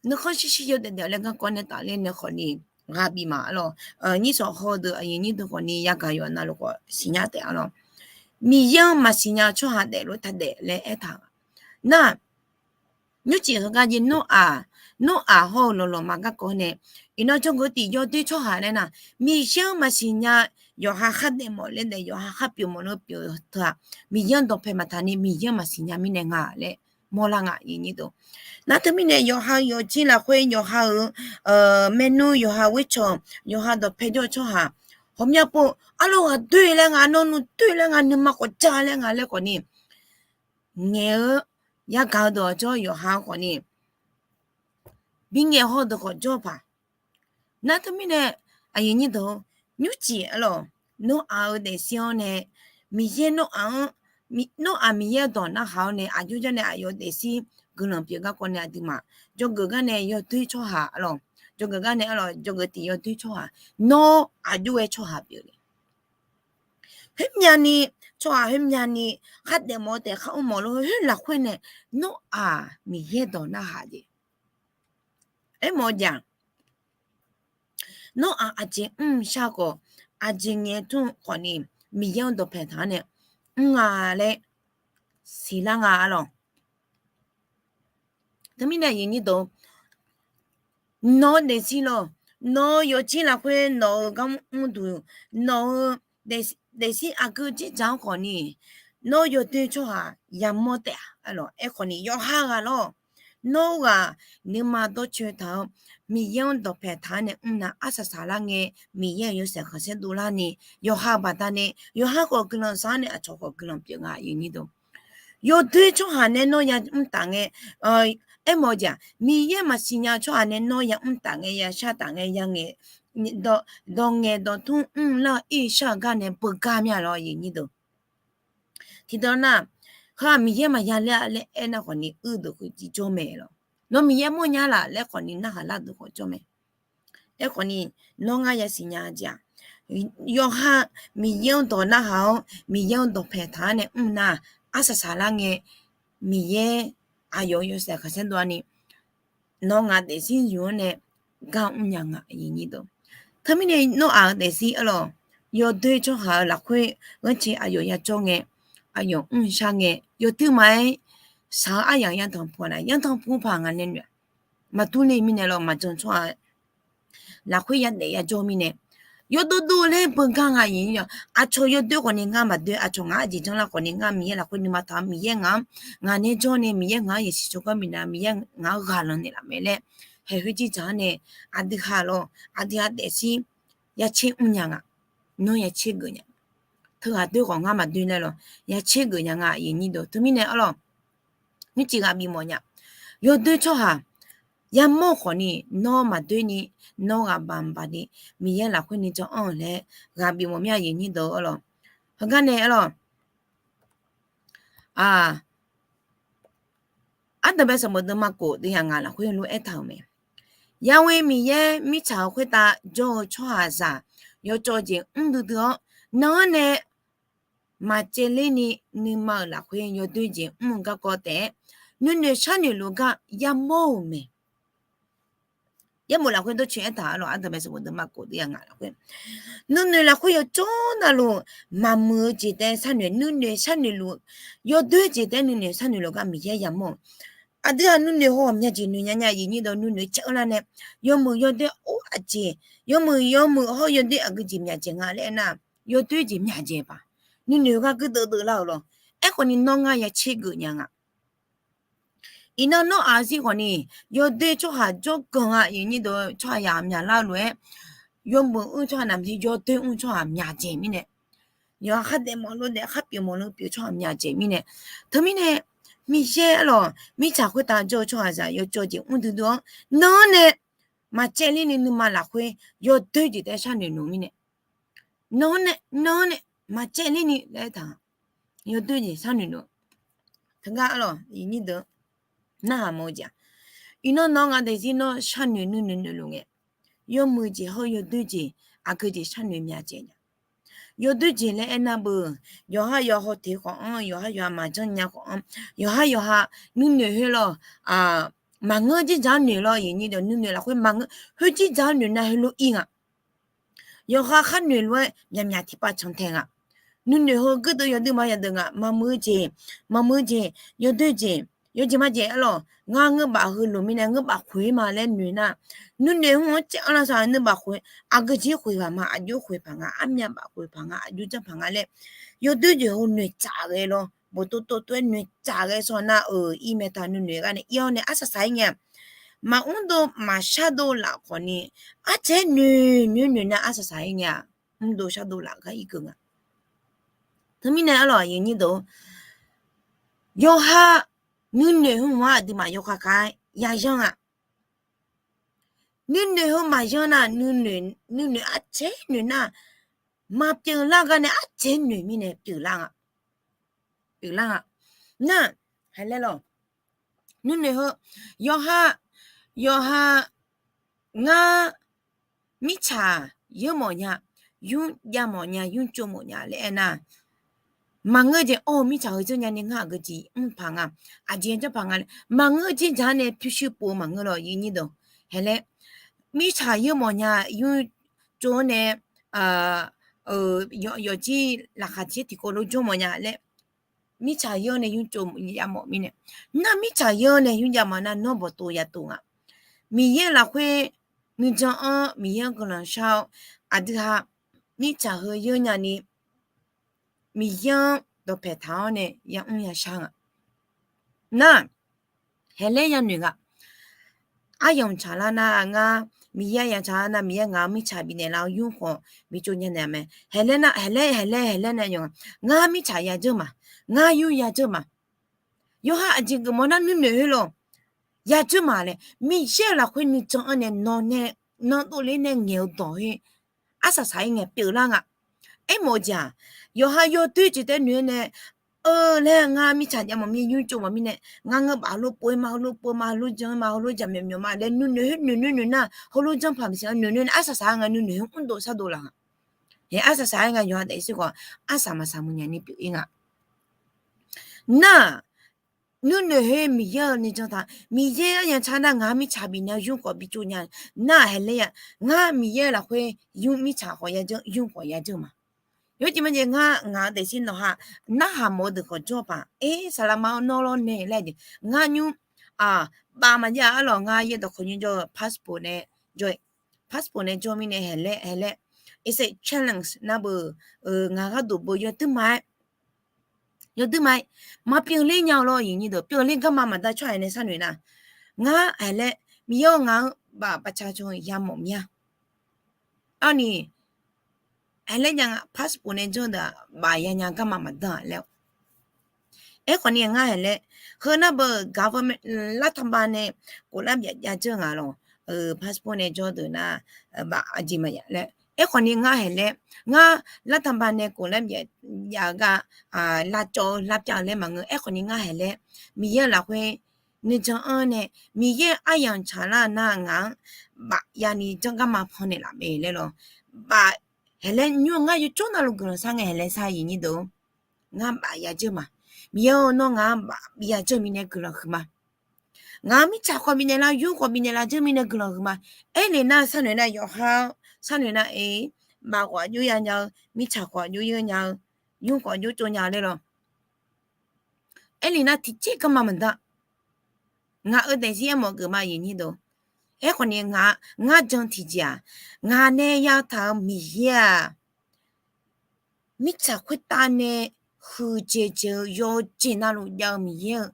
nuikhanr shir shir yawdaef daef laer garkawv nae tafler nae khawf ni ghaq bif ma arlawq. Nyir sawq haw deuq aqyuif nyir deuq khawf ni yagaq yawf navluf khawf siqnya taef arlawq. Miqyaer-anr maqsiq nya tsawrhaq daeflof taq daef laer aertaq-a. Nar, nymrcif heugar jeq nawr-aq, nawr-aq hawr-eu lawqlawqma garkawv nae, iqnan jawrgeuf tif yawdoer tsawrhaq laer nar, Miqyaer-anr maqsiq nya, yawqha khar daefmawf laer daef, yawqha khar pyeuf mawf lof pyeuf teu-aq, Miqyaer-anr dawqpae maqtaq ni Miqyaer-anr maqsiq nya mirnae nga laer mawrlar nga aqyuif nyir deuq. Nar teumirnae yawqha-eu yawqjir lafkhoer yawqha-euq maernmr yawqha ghoercawq yawqha dawqpae jawr-eu tsawrhaq ghawqmya pov arlawr ghaq doer laer nga, nawr nmr doer laer nga, nuima khawf ja laer nga laer khawf ni ngaeq-eu yagaq-eu deuq-awq jawr yawqha khawf ni bingaeq haw deuq khawf jawr paq. Nar teumirnae aqyuif nyir deuq, nymrcif arlawq, nawr-aq-eu daefzir-anr nae Miqyaer nawr-aq-anr, nawr-aq Miqyaer-eu dawq narhaq-awr nae aqjox jawr nae aqyawf daefzir guiqlanq pyeuf garkawv nae aqduimaf, jawrgeuf gar nae yawdoer tsawrhaq arlawq, jawrgeuf gar nae arlawq, jawrgeuf tiq yawdoer tsawrhaq, nawr aqjox-aer tsawrhaq pyeuf le. Khoermyavni, tsawrhaq khoermyavni, khardaef mawf-eu taef khar mr mawf lof khoer lafkhoer nae, nawr-aq Miqyaer dawq narhaq jeq. Aermawf-eu jeq-aq, nawr-aq aqjeq mr shar khawf, aqjeq ngaeq tmr khawfni, Miqyaer-anr dawqpae taq-anr nae mr nga laer siqlar nga arlawq. Teumirnae aqyuif nyir deuq, nawq-eu daefzir lawr, nawq-eu yawqjir lafkhoer nawq-euq gar mrduq, nawq-eu daefzir aqgeu dzerdzaq-anr khawfni, nawr yawdoer tsawrhaq yamawr taef-a arlawq. Aerkhawfni yawqha ghaq lawr, nawr ghaq nuima dawrcoeni taq-awr, Miqyaer-anr dawqpae taq-anr nae mr nar arsaq saqlar ngae, Miqyaer-euq yawshaef khanqsaer dovlarni, yawqha-euq baqdanae yawqha khawf guiqlanq shar-anr nae aqcawq khawf guiqlanq pyeuf nga aqyuif nyir deuq. Yawdoer tsawrhaq nae nawr yamr taf ngae, aermawf-eu jeq-aq, Miqyaer maqsiq nya-eu tsawrhaq nae nawr yamr taf ngae, yashar taf ngae, yangaeq dawq ngaeq dawq tmr mrlar-eu irshar-eu gar nae beugar mir-a lawr aqyuif nyir deuq. Tiqdawq nar, heu-aq Miqyaer maqya ler-a laer aernar khawfni uir deuq khoer jir jawr mae lawq. Nawr Miqyaer mawrnya laf laer khawfni narhaq lar deuq khawf jawr mae. Aerkhawfni, nawr ngar yasiq nya jeq-aq, yawqha Miqyaer-anr dawq narhaq-awr Miqyaer-anr dawqpae taq-anr nae mr nar, arsaq saqlar ngae, Miqyaer aqyawf-euq yawshaef khanqsaer dovlarni, nawr ngaq daefzir yuf-anr nae gar mrnya nga aqyuif nyir deuq. Teumirnae nawr-aq-eu daefzir arlawq, yawdoer tsawrhaq-eu lafkhoer ghanrcae aqyawf yajawr ngae, aqyawf mrshar ngae, yawdoer maqaer, shaq-eu aryamq yantanq pu-a nar, yantanq pu paq ngaq nae noeq-a. Maqdur le mirnae lawr, maqjan tsawrhaq lafkhoer yadaef yajawr mirnae, yawdovdov laer beugar nga aqyuif nyir deuq. Aqcawq yawdoer khawfni ngar maqdoer, aqcawq ngaq-anr jeq janrlar khawfni ngar Miqyaer lafkhoer nuima taq-awr Miqyaer ngaq-anr ngaq nae jawr nae, Miqyaer ngaq-anr yasiq tsawrganr bifnaeq, Miqyaer ngaq-anr ghaq lanq naeqlaf mae laer, haeq khoer jir dzaq-anr nae, aqdui ha lawr, aqdui ha daefzir yacaer mrnya nga, nawr yacaer geuf nya. Teughaq doer khawf ngar maqdoer laer lawr, yacaer geuf nya nga aqyuif nyir deuq. Teumirnae arlawq, mircif ghaq bifmawf nya. Yawdoer tsawrhaq yamawr khawfni, nawr maqdoer ni, nawr ghaq baq baq ni, Miqyaer lafkhoer nuijan anr-euq laer ghaq bifmawf mir aqyuif nyir deuq arlawq. Heugar nae arlawq, ardanqbae sanqbof deuvma kof deuv yaq ngaq lafkhoer lof aertaq-euq mae. Yawqha Miqyaer mirtsaq-euq khoertav jawr-eu tsawrhaqzaq yawcawv jeq mr duidui-awr, nan-anr nae maqcaevler ni nuima-euq lafkhoer yawdoer jeq mr-eu garkawv taef-aer, nuinoeq sharnoeq luf gar yamawr-euq mae. Yaerbof lafkhoer dawrcoeni aertaq arlawq, ardanqbae sanqbof deuvma kof deuv yaq ngaq lafkhoer, nuinoeq lafkhoer yawcawv navluf maqmuiq-eu jeq taef-aer sharnoeq, nuinoeq sharnoeq luf, yawdoer jeq taef-aer nuinoeq sharnoeq luf gar Miqyaer yamawr-euq. Aqdui-aq nuinoeq haw myaqjeq noeq nya nya aqyuif nyir deuq, nuinoeq caev-eu lar nae, yawmuiq yawdoer or aqjeq, yawmuiq yawmuiq hawr yawdoer aqgeujeq myaqjeq nga laer aernar, yawdoer jeq myaqjeq paq. Nuinoeq gar guirdeuv deuv lar-euq lawr. Aerkhawfni nawr ngar yacaer geuf nya nga. Iqnan nawr aqzir khawfni, yawdoer tsawrhaq jawrganq-a aqyuif nyir deuq, tsawrhaq yamq myaqlar lof-aer, yawmuiq mr tsawrhaq navmaqtser yawdoer mr tsawrhaq myaqjeq mirnae, yawqha khardaef mawf lof daef, kharpyeuf mawf lof pyeuf tsawrhaq myaqjeq mirnae. Teumirnae, Miqyaer arlawq mirtsaq khoertav jawr-eu tsawrhaqzaq yawcawv jeq mr duidui-anr, nan-anr nae maqcaevler ni nuima lafkhoer yawdoer jeq taef-aer sharnoeq luf mirnae, nan-anr nae, nan-anr nae maqcaevler ni laer aertaq-a. Yawdoer jeq sharnoeq luf. Teugar arlawq aqyuif nyir deuq, narhaq mawf-eu jeq-aq, iqnan nawr ngaq daefzir nawr sharnoeq nuinoeq noeqluf ngae, yawmuiq jeq hawr yawdoer jeq, aqgeujeq sharnoeq myaqjeq nya. Yawdoer jeq laer aernar beu, yawqha yawqha haw teq khawf-anr, yawqha yawqha maqjanr nya khawf-anr, yawqha yawqha nuinoeq khoer lawr, maqngeur jir dzaq-anr noeq lawr aqyuif nyir deuq, nuinoeq lafkhoer maqngeur, khoer jir dzaq-anr noeq nar heulof ir nga. Yawqha khar noeq lof-aer myaqmyaq tiqpav cantae nga. Nuinoeq heu guirdeuv yawdoer ma yadeuq nga, maqmuiq-eu jeq, maqmuiq-eu jeq, yawdoer jeq, yawjeq majeq arlawq, ngar ngeurbaf heulof mirnae ngeurbaf khoeq ma laer noeq nar, nuinoeq hmq-anr caev-anr lavsav ngeurbaf khoeq, aqgeujeq khoeq paq ma, aqjox khoeq paq nga, armyav baf khoeq paq nga, aqjox janr paq nga laer, yawdoer jeq heu noeqtsaf ghae lawr, boftov tov tov-aer noeqtsaf ghae shawr nar-euq ir mae taq nuinoeq gar nae ir-awr nae arsaq saq-ir ngae-a. Maqmr dov maqshar dov laf khawfni, arcaer noeq noeq noeq nar arsaq saq-ir ngae-a. Mr dov shar dov laf gar irkeuv nga. Teumirnae arlawq aqyuif nyir deuq, yawqha nuinoeq hmq-anr aqduimaf yawkhav khav-aer yayanr-a. Nuinoeq heu maqyanr nar, nuinoeq arcaer noeq nar, maqpyeuf lar gar nae arcaer noeq mirnae pyeuflar nga. Pyeuflar nga. Nar, haiq laer lawq. Nuinoeq heu, yawqha, yawqha, ngar mirtsaq yeur mawf nya, yur jav mawf nya, yur tsov mawf nya laer aernar, maqngeur jeq. Or, mirtsaq heu dzeur nya ni ngar aqgeu jeq mr paq nga, aqjeq janr paq nga laer maqngeur jeq dzaq nae pyurshuir pov maqngeur lawr, yawnyir deuq. Haeq laer, mirtsaq yeur mawf nya, yur tsov-anr nae yawqjir laqkhaq tiqjeq tiqkawv lof jawr mawf nya laer, mirtsaq yeur nae yur tsov jav mawf mirnae, nar mirtsaq yeur nae yur jav mawf nar, nawr bawqtov yatov nga. Miqyaer lafkhoer nuijan-anr Miqyaer-anr guiqlanq shar-awr, aqdui ha mirtsaq heu yeur nya ni Miqyaer-anr dawqpaeq taq-awr nae yamr yashar nga. Nar, haeq laer yanoeq nga. Aryamq tsaqlar nar ngar, Miqyaer aryamq tsaqlar nar Miqyaer ngaq-anr mirtsaq bifnaeq lar-awr yur khawf bitsov nya naeq mae. Haeq laer nar, haeq laer, haeq laer, haeq laer nae yawq nga. Ngar mirtsaq yadzeur ma. Ngar yur yadzeur ma. Yawqha aqjeq geufmawf nar nuinoeq heu lawr. Yadzeur ma laer Miqyaer-euq lafkhoer nuijan-anr nae nawq nae, nan dovle nae ngaeq-eu dawq heu arsaq saq-aer ngae pyeuflar nga. Aermawf-eu jeq-aq, yawqha yawdoer jeq taef noeq-aer nae, eu laer ngar mirtsaq jav mawf mir, yur tsov mawf mirnae, ngar ngeur baf heulof pov-aer ma, heulof pov ma, heulof jan-aer ma, heulof jaqmyawf myawf ma laer nuinoeq heu noeq noeq noeq nar, heulof janrpaq maqsiq-a noeq noeq nae arsaq saq-aer nga, nuinoeq heu mrdov shardov laf nga. Haeq arsaq saq-aer nga yawqha daefzir khawf arsaq maqsaq muiq nya ni pyeuf-ir nga. Nar, nuinoeq heu Miqyaer-euq nuijan taq, Miqyaer aryamq tsaqlar nar ngaq mirtsaq bifnaeq-awr yur khawf bitsov nya. Nar haeq laer-a, ngar Miqyaer lafkhoer yur mirtsaq khawf yadzeur, yur khawf yadzeur ma. Yawjeq majeq ngar ngaq-eu daefzir nawq ha narhaq mawf-eu deuq khawf jawr paq. Aer, saqlaqma-awr nawr lawr nae laer jeq ngar nymr, aq, baf maqjav-a arlawq. Ngar yaerdawq khawf nymr jawr-eu passport nae jawr-eu, passport nae jawr mirnae haeq laer, haeq laer, it's a challenge nar beu, ngaq gharduq beu yawduir ma-aer yawduir ma-aer maqpyeuf ler nya-eu lawr, yawnyir deuq pyeuf ler garma maqda tsawrhaq nae sharnoeq nar, ngar haeq laer Miqyaer-awr ngaq-anr baf bafca caw yamawf mir-a. Arni, haeq laer nya nga passport nae jawr deuq-aq baf yanya garma maqdan-a laer-awr. Aerkhawf ni ngar haeq laer, heu nar beu government, lartaqba nae koflar byaf jav dzeur nga lawr, passport nae jawr deuq nar, baf aqjeq maqya laer. Aerkhawf ni ngar haeq laer, ngar lartaqba nae koflar byaf jav gar, lavcawv-eu lavpyav-eu laer maqngeur. Aerkhawf ni ngar haeq laer, Miqyaer-euq lafkhoer nuijan-anr nae Miqyaer aryamq tsaqlar nar ngaq-anr baf yani janr garma pannaeq laf mae laer lawr. Baf, haeq laer nymr-eu ngar yawcawr navluf guiqlanq shar ngae haeq laer shar, yawnyir deuq. Ngar baf yadzeur ma. Miqyaer-eu nawr ngaq-anr baf bi yadzeur mirnae guiqlanq huiqma. Ngaq-anr mirtsaq khawf bifnaeq lar, yur khawf bifnaeq lar dzeur mirnae guiqlanq huiqma. Aernaeq nar sharnoeq nar yawqha-awr sharnoeq nar-aer, baf khawf aqjox ya nya-eu, mirtsaq khawf aqjox yeur nya-eu, yur khawf aqjox tsov nya-eu laer lawr. Aernaeq nar tiqjeq garma maqdan. Ngaq-euq daefzir aermawf geufma, yawnyir deuq. Aerkhawf ni ngar, ngar jan tiqjeq-aq, ngaq nae yataq-eu Miqyaer-aq, mirtsaq khoertav nae huiqdzaeq dzaeq-eu yawjeq navluf jav-eu Miqyaer-eu,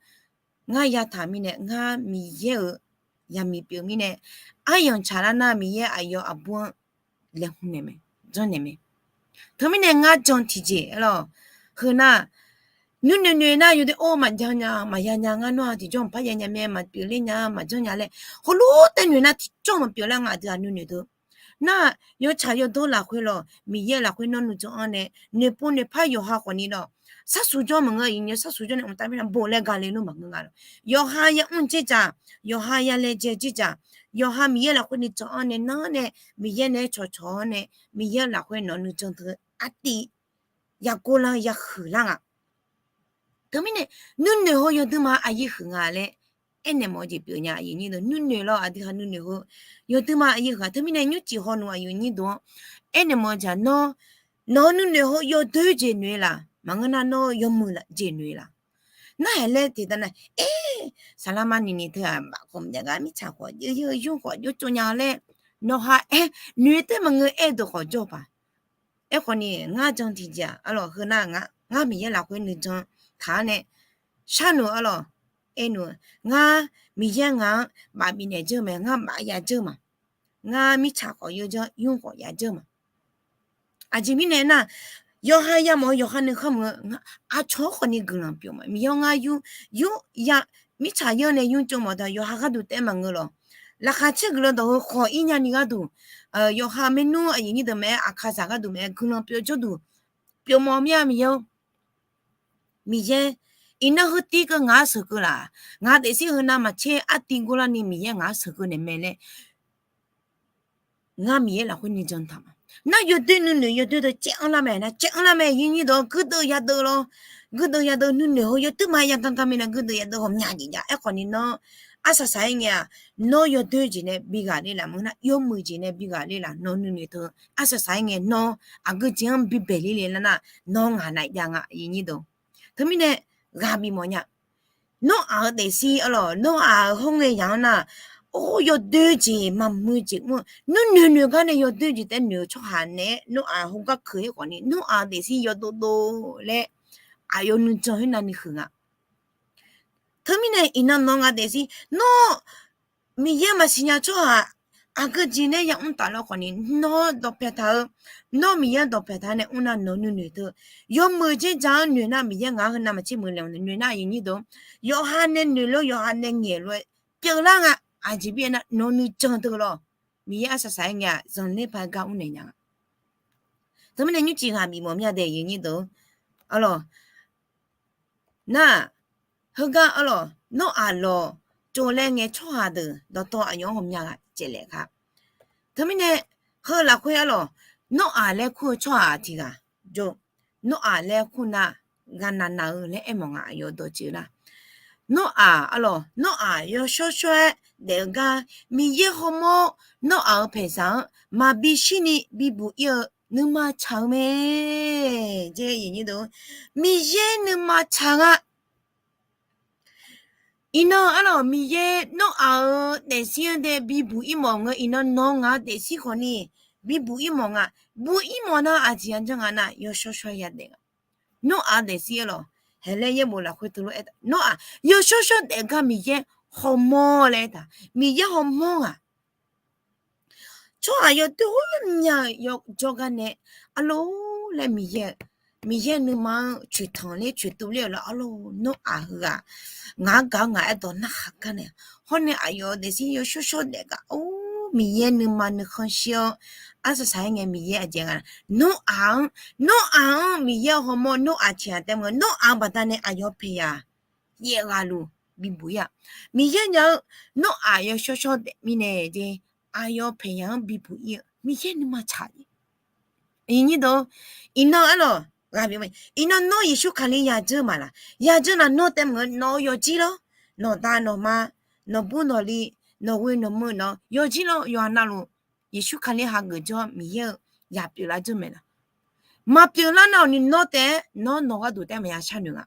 ngar yataq mirnae ngar Miqyaer-euq yaqmiq pyeuf mirnae, aryamq tsaqlar nar Miqyaer aqyawf aqbur-anr laeqhmq naeq mae, janrnaeq mae. Teumirnae ngar jan tiqjeq aer lawr, heu nar, nuinoeq noeq nar yawdoer or maqjan nya maqya nya, ngar nawr-aq tiqjawr maqpar ya nya mae, maqpyeuf ler nya maqjanr nya laer, heulof taev noeq nar tiqjawr maqpyeuf lar nga. Aqdui-aq nuinoeq deuq nar, yawtsaq yawdawr lafkhoer lawr, Miqyaer lafkhoer nawr nuijan-anr nae noeqpov noeqpar yawqha khawf ni lawr, sharsuq jawr maqngeur, iqnyir sharsuq jawr nae mqtav mirnae bof laer gale lor maqngeur nga lawr. Yawqha yamr dzer dzaq, yawqha yalaejae dzer dzaq, yawqha Miqyaer lafkhoer nuijan-anr nae nanr nae Miqyaer naeq-aer cawqcawq-awr nae Miqyaer lafkhoer nawq nuijan teu artiv yaqgor lar yahuiq lar nga. Teumirnae nuinoeq heu yawduima aqyuif huiq nga laer aernaeq mawf-eu jeq pyeuf nya, aqyuif nyir deuq. Nuinoeq lawr aqdui ha nuinoeq heu yawduima aqyuif huiq-a. Teumirnae nymrcif haw nmr aqyuif nyir deuq-anr aernaeq mawf-eu jeq nar, nawq-eu nuinoeq heu yawdoer jeq noeq laf, maqngeur nar nawr-eu yawmuiq jeq noeq laf. Nar haeq laer tiqtav nar, aer, saqlaqma nuinoeq teu-aq baf khawf maqjav gar mirtsaq khawf yur yur khawf jov tsov nya laer, nawq ha aer noeq taef maqngeur aer-eu deuq khawf jawr paq. Aerkhawf ni ngar jan tiqjeq-aq arlawq, heu nar ngar Miqyaer lafkhoer nuijan taq-awr nae sharnoeq arlawq, aernoeq, ngar Miqyaer ngaq-anr baf bifnaeq dzeur mae, ngar baf ya dzeur ma. Ngar mirtsaq khawf yur janr, yur khawf ya dzeur ma. Aqjeq mirnae nar, yawqha yamawf-eu yawqha nuikhanr meuq-eu aqcawq-anr khawf ni guiqlanq pyeuf ma. Miqyaer ngar yur, yur ya, mirtsaq yur nae yur tsov mawf da yawqha gharduq taef maqngeur lawq. Laqkhaq caer guiqlanq dawq heu khawf ir nya ni gharduq, yawqha maernmr aqyuif nyir deuq maqaer, aqkaqzaq gharduq maqaer, guiqlanq pyeuf jawrduq pyeuf mawf mir-a. Miqyaer-or, Miqyaer Iqnan heu tiv keuv ngaq-anr sheuqkeuv laf. Ngaq daefzir heu navmaqtser artiv gor larni Miqyaer ngaq-anr sheuqkeuv naeq mae laer, ngar Miqyaer lafkhoer nuijan taq ma. Nar yawdoer nuinoeq yawdoer deuq caev-anr lar mae nar, caev-anr lar mae. Yawnyir deuq guirdeuv yadeuv lawr, guirdeuv yadeuv nuinoeq heu yawdoer ma yagaq gar mae nar, guirdeuv yadeuv ghawqmya jeq jav. Aerkhawf ni nawr arsaq saq-aer ngae-aq, nawr yawdoer jeq nae bi ghaq ler laf maqngeur nar, yawmuiq jeq nae bi ghaq ler laf. Nawq nuinoeq teu arsaq saq-aer ngae nawr aqgeu jeq-anr bi baeq ler le lar nar, nawr ngaq naeq jav nga. Yawnyir deuq, teumirnae ghaq bif mawf nya. Nawr-aq-euq daefzir arlawq, nawr-aq-euq hawr ngae yaq-anr nar, or, yawdoer jeq maqmuiq jeq mr-eu nuinoeq noeq gar nae yawdoer jeq taef noeq-eu tsawrhaq naeq-aer nawr-aq heugar keuq-ir khawf ni, nawr-aq-euq daefzir yawdov dov laer aqyawf nuijan khoer navni huiq nga. Teumirnae iqnan nawr ngaq daefzir nawr Miqyaer maqsiq nya tsawrhaq aqgeu jeq nae yamr taf laer khawf ni, nawr dawqpaeq taq-eu, nawr Miqyaer dawqpaeq taq nae mr nar nawq nuinoeq teu, yawmuiq jeq ja-anr noeq nar Miqyaer ngaq-anr heu navmaqtser muiqle noeq nar, yawnyir deuq, yawqha nae noeq lof yawqha nae ngaeq lof-aer pyeuflar nga. Aqjeq bif-aer nar nawq nuijan teu lawr, Miqyaer arsaq saq-aer ngae-aq zanqler paq gar mrnaeq nya nga. Teumirnae nymrcif ghaq bif mawf mya dae yawnyir deuq, arlawq, nar, heugar arlawq nawr-aq lawq tsov laer ngae tsawrhaq deuq dawqtawv aqyawf-anr ghawqmya ghaq caevlaef ka. Teumirnae heu lafkhoer arlawq, nawr-aq laer kur-eu tsawrhaq tiq ghaq jawr, nawr-aq laer kur nar ghaqnaq naq-eu laer aermawf nga. Aqyawf dawqtsuif lar, nawr-aq arlawq, nawr-aq yawshawr shawr-aer daef-eu gar Miqyaer hawmawr nawr-aq-euq paeqzaq-anr maqbi shirni bibuq ir-eu nuima tsaq-eu mae. Miqyaer nuima tsaq nga. Iqnan arlawq Miqyaer nawr-aq-euq daefzir-anr dae bibuq ir mawf ngeur. Iqnan nawr ngaq-euq daefzir khawf ni bibuq ir mawf nga. Buq ir mawf nar aqjeq ya janr nga nar yawshawr shawr-aer yadaef nga. Nawr-aq-euq daefzir arlawq, haeqlaer yaerbof lafkhoer teulof aer, nawr-aq yawshawr shawr daef gar Miqyaer hawmawr laer aertaq, Miqyaer hawmawr ghaq. Tsawrhaq yawdoer ghawqmya-euq yawjawr gar nae, arlawq laer Miqyaer, Miqyaer nuima-anr coeqtanq ler coeqtuv ler-euq lawr, arlawq nawr-aq heughaq ngaq-anr gaq-awr ngaq-aer dawq narhaq gar nae, hawr nae aqyawf-euq daefzir yawshawr shawr daef gar, or, Miqyaer nuima nuikhanr shir-awr, arsaq saq-aer ngae Miqyaer aqjeq nga, nawr-aq-anr, nawr-aq-anr Miqyaer hawmawr nawr-aq tiq ghaq taef maqngeur, nawr-aq-eu baqdanae aqyawf paeqyaq yaef ghaq luf bibuq ir-aq. Miqyaer nya-eu nawr-aq yawshawr shawr daef mirnae jeq, aqyawf paeqyaq-anr bibuq ir-eu Miqyaer nuima tsaq-eu Iqnan arlawq, ghaq bif-eu, iqnan nawr Yeqsur Kali yadzeur maqlaq? Yadzeur nar nawr taef maqngeur, nawq-eu yawqjir lawr, nawqda nawqma, nawqbur nawqli, nawqghoe nawqmuiq nawq-eu yawqjir lawr, yawqha navluf Yeqsur Kali hageuf jawr-awr Miqyaer-eu yaq pyeuflar jawr maeqlaf? Maqpyeuflar nar-awq ni nawr taef-aer nawr nawq gharduq taef maqya sharnoeq nga.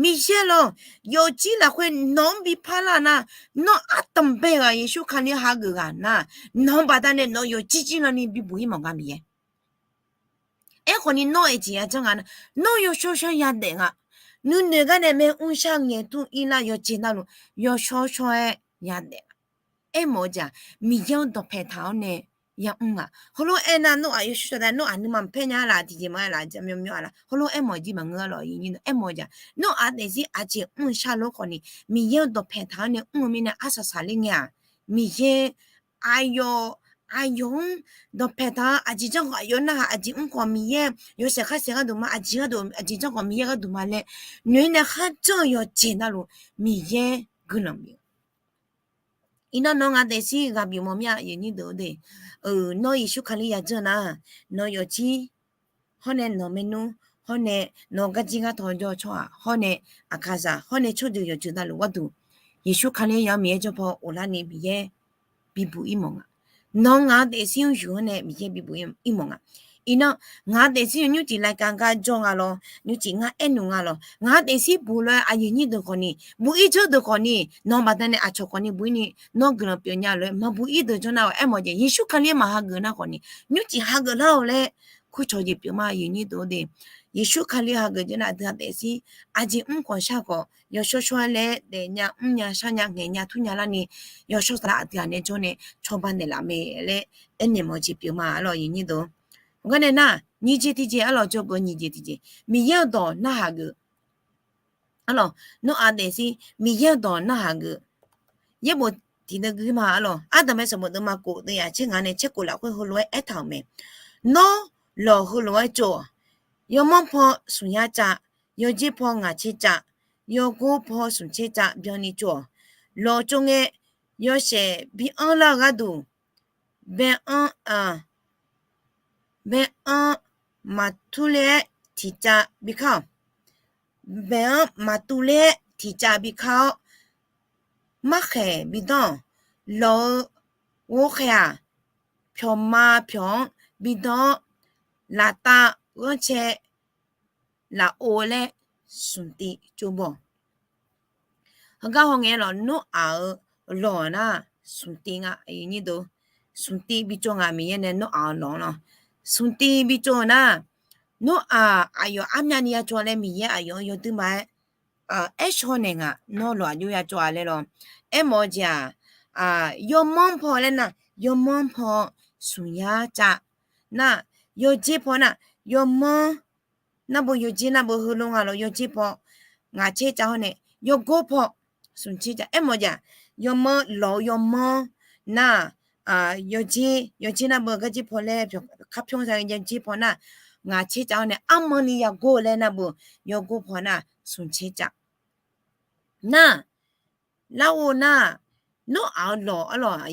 Miqyaer lawr, yawqjir lafkhoer nawq-anr bi parlar nar, nawr ardanqbae ghaq Yeqsur Kali hageuf ghaq nar, nawq-eu baqdanae nawq-eu yawqjir jir lawr ni bibuq ir mawf nga Miqyaer. Aerkhawf ni nawr-eu jeq ya janr nga nar, nawr yawshawr shawr yadaef nga. Nuinoeq gar nae maer mrshar ngaeq tur ir lar yawqjeq navluf yawshawr shawr-aer yadaef nga. Aermawf-eu jeq-aq, Miqyaer-anr dawqpae taq-awr nae yamr nga. Heulof-aer aernar nawr-aq yawshawr shawr daef, nawr-aq nuima maqpaer nya laf, tiqjeq maqaer laf, jaqmyawf myawf-a laf, heulof-aer aermawf-eu jeq maqngeur lawq. Nawr-aq daefzir aqjeq mr-eu shar lof khawf ni, Miqyaer-anr dawqpae taq-awr nae mr-eu mirnae arsaq saqler ngae-aq, Miqyaer aqyawf, aqyawf-anr dawqpae taq-awr aqjeq janr khawf aqyawf narhaq, aqjeq mr khawf Miqyaer yawshaef kharsaef gharduq ma, aqjeq gharduq, aqjeq janr khawf Miqyaer gharduq ma laer noeq-aer nae kharjan-eu yawqjeq navluf Miqyaer guiqlanq bif-eu Iqnan nawq-eu ngaq daefzir ghaq bif mawf mir-a, aqyuif aqnyir deuq-eu de. Nawr Yeqsur Kali yadzeur nar, nawq-eu yawqjir, hawr nae nawq-eu maernmr, hawr nae nawq-eu garjir gartawv jawr-eu tsawrhaq, hawr nae aqkaqzaq, hawr nae tsawrjeuq yawqjeuq navluf gharduq, Yeqsur Kali ya-anr Miqyaer jawr paw ghoflar ni Miqyaer bibuq ir mawf nga. Nawq-eu ngaq-eu daefzir-anr yuq-anr nae Miqyaer bibuq ir mawf nga. Iqnan ngaq-eu daefzir-anr nymrcif รายการ gar jawr nga lawr, nymrcif ngar aernoeq nga lawr, ngaq-eu daefzir buq lof-aer aqyuif aqnyir deuq khawf ni, buq ir jawr deuq khawf ni, nawq-eu baqdanae aqcawq khawf ni buq ir ni, nawr guiqlanq pyeuf nya lof-aer maqbuq ir deuq jawr nar-awq. Aermawf-eu jeq Yeqsur Kali maqhageuf nar khawf ni, nymrcif hageuf lar-awq laer kurcawq jeq pyeuf ma, aqyuif aqnyir deuq-eu de. Yeqsur Kali hageuf jawr nar aqdui-aq daefzir aqjeq mr khawf shar khawf yawshawr shawr-aer laer daefnya mrnya sharnya ngaeqnya turnya larni, yawshawr saflar aqdui-aq nae jawr nae cawba naeqlaf mae laer aernaeq mawf-eu jeq pyeuf ma, aqyuif aqnyir deuq. Heugar nae nar, nyiq jeq tiqjeq arlawq, jawrgeuf nyiq jeq tiqjeq, Miqyaer-eu dawq narhaq geuf. Arlawq, nawr-aq daefzir Miqyaer-eu dawq narhaq geuf. Yaerbof tiqdeuv gui ma, arlawq, ardanqbae sanqbof deuv ma kof deuv yaf tser ngaq nae tser kof lafkhoer heulof-aer aertaq-euq mae. Nawr lawq heulof-aer tsov-awq. Yawmanr paw smq yar cav, yawjer paw ngaq tser cav, yawgor paw smq tser cav byanni tsov-awq. Lawqtsov ngae, yawshaef bi anr lar-eu gharduq, bae-anr, bae-anr maqtur ler-aer tiqcav bi kar-awq. Bae-anr maqtuv ler-aer tiqcav bi kar-awr, markhaeq bi danr-awq. Lawq-eu ghovkhaeq-aq, pyawqma pyawq-anr bi danr-awr, laftav ghanrcae lafov laer smq tiv tsov bawq. Heugar hawngae lawq, Noraq-euq lawq nar smq tiv nga. Smq tiv bi tsov nga, Miqyaer nae Noraq-euq lawq-anr lawq. Smq tiv bi tsov-eu nar, Noraq aqyawf armyavni ya tsov laer Miqyaer aqyawf-anr yawduir ma-aer aer shaw naeq nga. Nawr lawq aqjox ya tsov-a laer lawq. Aermawf-eu jeq-aq, yawmanr paw laer nar, yawmanr paw smq yar cav nar, yawjer paw nar, yawmanr nar beu yawjer nar beu heulof nga lawq, yawjer paw ngaq tser cav hawr nae, yawgor paw smq tser cav. Aermawf-eu jeq-aq, yawmanr lawq-eu yawmanr nar, yawjer, yawjer nar beu garjer paw laer pyawq kar pyawr za yawjer paw nar, ngaq tser cav hawr nae armanrni yagor laer nar beu, yawgor paw nar smq tser cav. Nar, larghov nar, Noraq-eu lawq arlawq,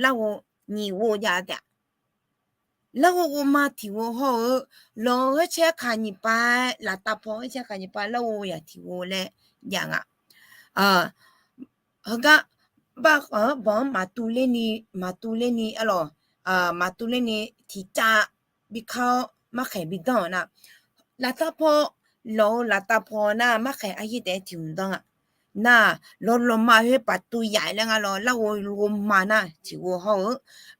larghov nyiq ghov jav taef-a. Larghov ghovma tiq ghov hawr-eu, lawq-eu ghanrcae kaq nyiq pav, laftav paw ghanrcae kaq nyiq pav, larghov yaq tiq ghov laer jav nga. Heugar, baq-anr baq-anr maqtuv lerni, maqtuv lerni arlawq, maqtuv lerni tiqcav bi kar-awr markhaeq bi danr-euq nar, laftav paw, lawq-eu laftav paw nar markhaeq aryaer taef-aer tiq hmq danr-a. Nar, lawq lawqma khoer paqtuv yaf laer nga lawq, larghov ghovma nar tiq ghov hawr-eu,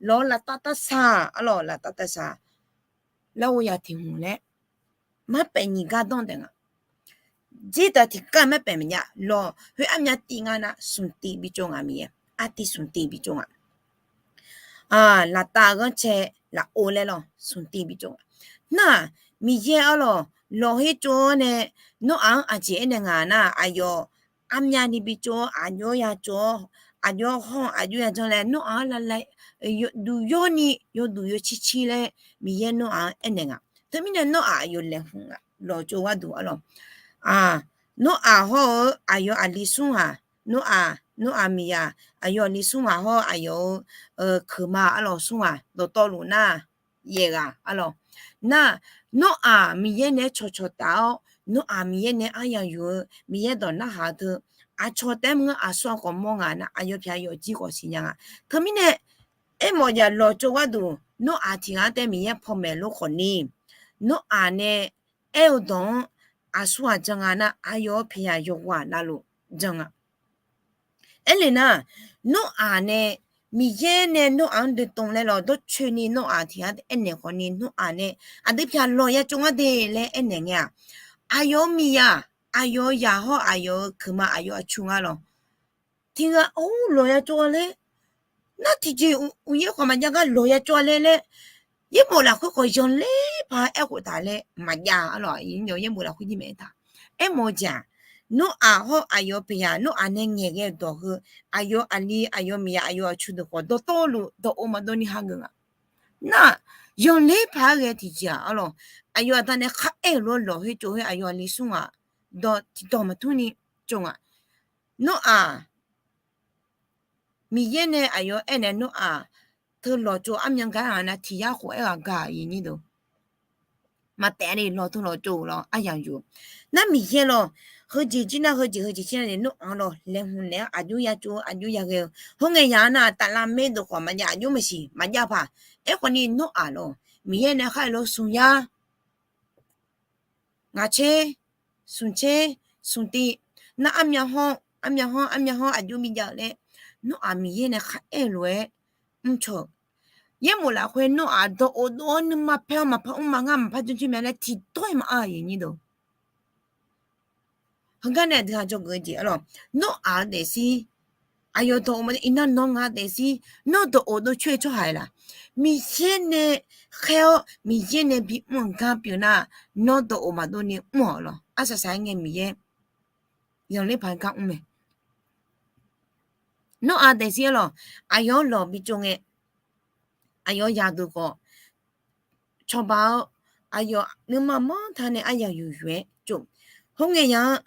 lawq-eu laftav tavsaq arlawq, laftav tavsaq, larghov yaq tiq hmq laer marpaef nyiq gar danr taef nga. Jir taq tiqgar marpaef maqjav lawq, khoer armyav tiv nga nar smq tiv bi tsov nga Miqyaer. Artiv smq tiv bi tsov nga. Laftav ghanrcae lafov laer lawq, smq tiv bi tsov nga. Nar, Miqyaer arlawq, lawq khoer tsov-awr nae, Noraq-anr aqjeq aernaeq nga nar, aqyawf armyavni bi tsov-awr, aqjox ya tsov-awr, aqjox hawr-eu aqjox ya janr laer Noraq-anr lavlav duq yawrni yawduq yawcir cir laer Miqyaer Noraq-anr aernaeq nga. Teumirnae Noraq aqyawf laeqhmq nga, lawq tsov gharduq arlawq. Noraq hawr-eu aqyawf aqli smr ghaq, Noraq, Noraq miqyaq aqyawf aqli smr ghaq hawr aqyawf-euq keuqma arlawq smr ghaq dawqtawvluf nar, yaef ghaq arlawq. Nar, Noraq Miqyaer nae cawqcawq taf-awr, Noraq Miqyaer nae aryaq yuf-eu Miqyaer dawq narhaq-eu teu, aqcawq taef-aer maqngeur, aqsur aqkhawf mawr nga nar, aqyawf pyaq yawfjir khawf siqnya nga. Teumirnae, aermawf-eu jeq lawq tsov gharduq Noraq tiq ghaq-anr taef Miqyaer pawmaeq lof khawf ni, Noraq nae aer-eu dawq-anr aqsur ghaq jan nga nar, aqyawf-euq pyaq yawqghaq navluf jan nga. Aerle nar, Noraq nae, Miqyaer nae Noraq-anr doe tov laer lawq, dawrcoeni Noraq tiq ghaq-anr aernaeq khawf ni Noraq nae aqdui pyaq lawq ya tsov ngar de laer aernaeq ngae-aq, aqyawf-euq miqyaq, aqyawf-euq yaq hawr aqyawf-euq keuqma aqyawf aqtsu nga lawq. Tiq ghaq-or lawq ya tsov-a laer, nar tiqjeq uqyaer khawf maqjav gar lawq ya tsov-a laer laer, yaerbof lafkhoer khawf yanqler paq-aer aerkhof taq laer maqjav arlawq. Yaerbof lafkhoer jir maeq-aer taq. Aermawf-eu jeq-aq, Noraq hawr aqyawf pyaq Noraq nae ngaeqghae-eu dawq heu, aqyawf aqli aqyawf miqyaq aqyawf aqtsu deuq khawf dawqtawvluf dawq-eu maqdov ni hageuf nga. Nar, yanqler paq-aer ghae tiqjeq-aq arlawq, aqyawf aqda nae kharaer-euq lof-aer lawq khoer tsov khoer aqyawf aqli smr ghaq dawq tiqdawq maqtur ni tsov nga. Noraq, Miqyaer nae aqyawf aernaeq Noraq, teu lawq tsov armyan gar-aq nar tiq yar khof aer ghaq gaq-iq nyir deuq. Maqtaef ni lawq teu lawq tsov lawq aryaq yuf. Nar Miqyaer lawq, heujeq jir nar heujeq heujeq jir nar ni Noraq lawq laeqhmq naeq-awr aqjox ya tsov aqjox ya ghae-eu. Khoerngae yaq nar taflav maer deuq khawf maqjav aqjox maqsiq maqjav paq. Aerkhawf ni Noraq lawq, Miqyaer nae khar-euq lof smq yar ngaq tser, smq tser, smq tiv, nar armyan hawr armyan hawr armyan hawr aqjox bi jav-euq laer, Noraq Miqyaer nae kharaer-eu lof-aer mrcaw-euq. Yaerbof lafkhoer Noraq dawq of dov-awr nuima paer-awr maqpar mr ma ngar maqpar janrjir mae laer tiqdawr-iq maqanr-a nyir deuq. Heugar nae aqdui ha dzawgeuf-eu jeq arlawq, Noraq-eu daefzir aqyawf dawq of ma iqnan nawr nga daefzir, nawr dawq of dov coer-eu tsawrhaq-iq laq? Miqyaer nae khaer-awr Miqyaer nae bimr-eu gar pyeuf nar, nawr dawq of maqdov ni mr-awq lawq. Arsaq saq-aer ngae Miqyaer zanqler paq gar mr mae. Nawr-aq daefzir arlawq, aqyawf-anr lawq bi tsov ngae, aqyawf yaqdeuq khawf cawba-awr, aqyawf nuima manrta nae aryaq yuq yuq-aer tsov. Khoerngae ya-anr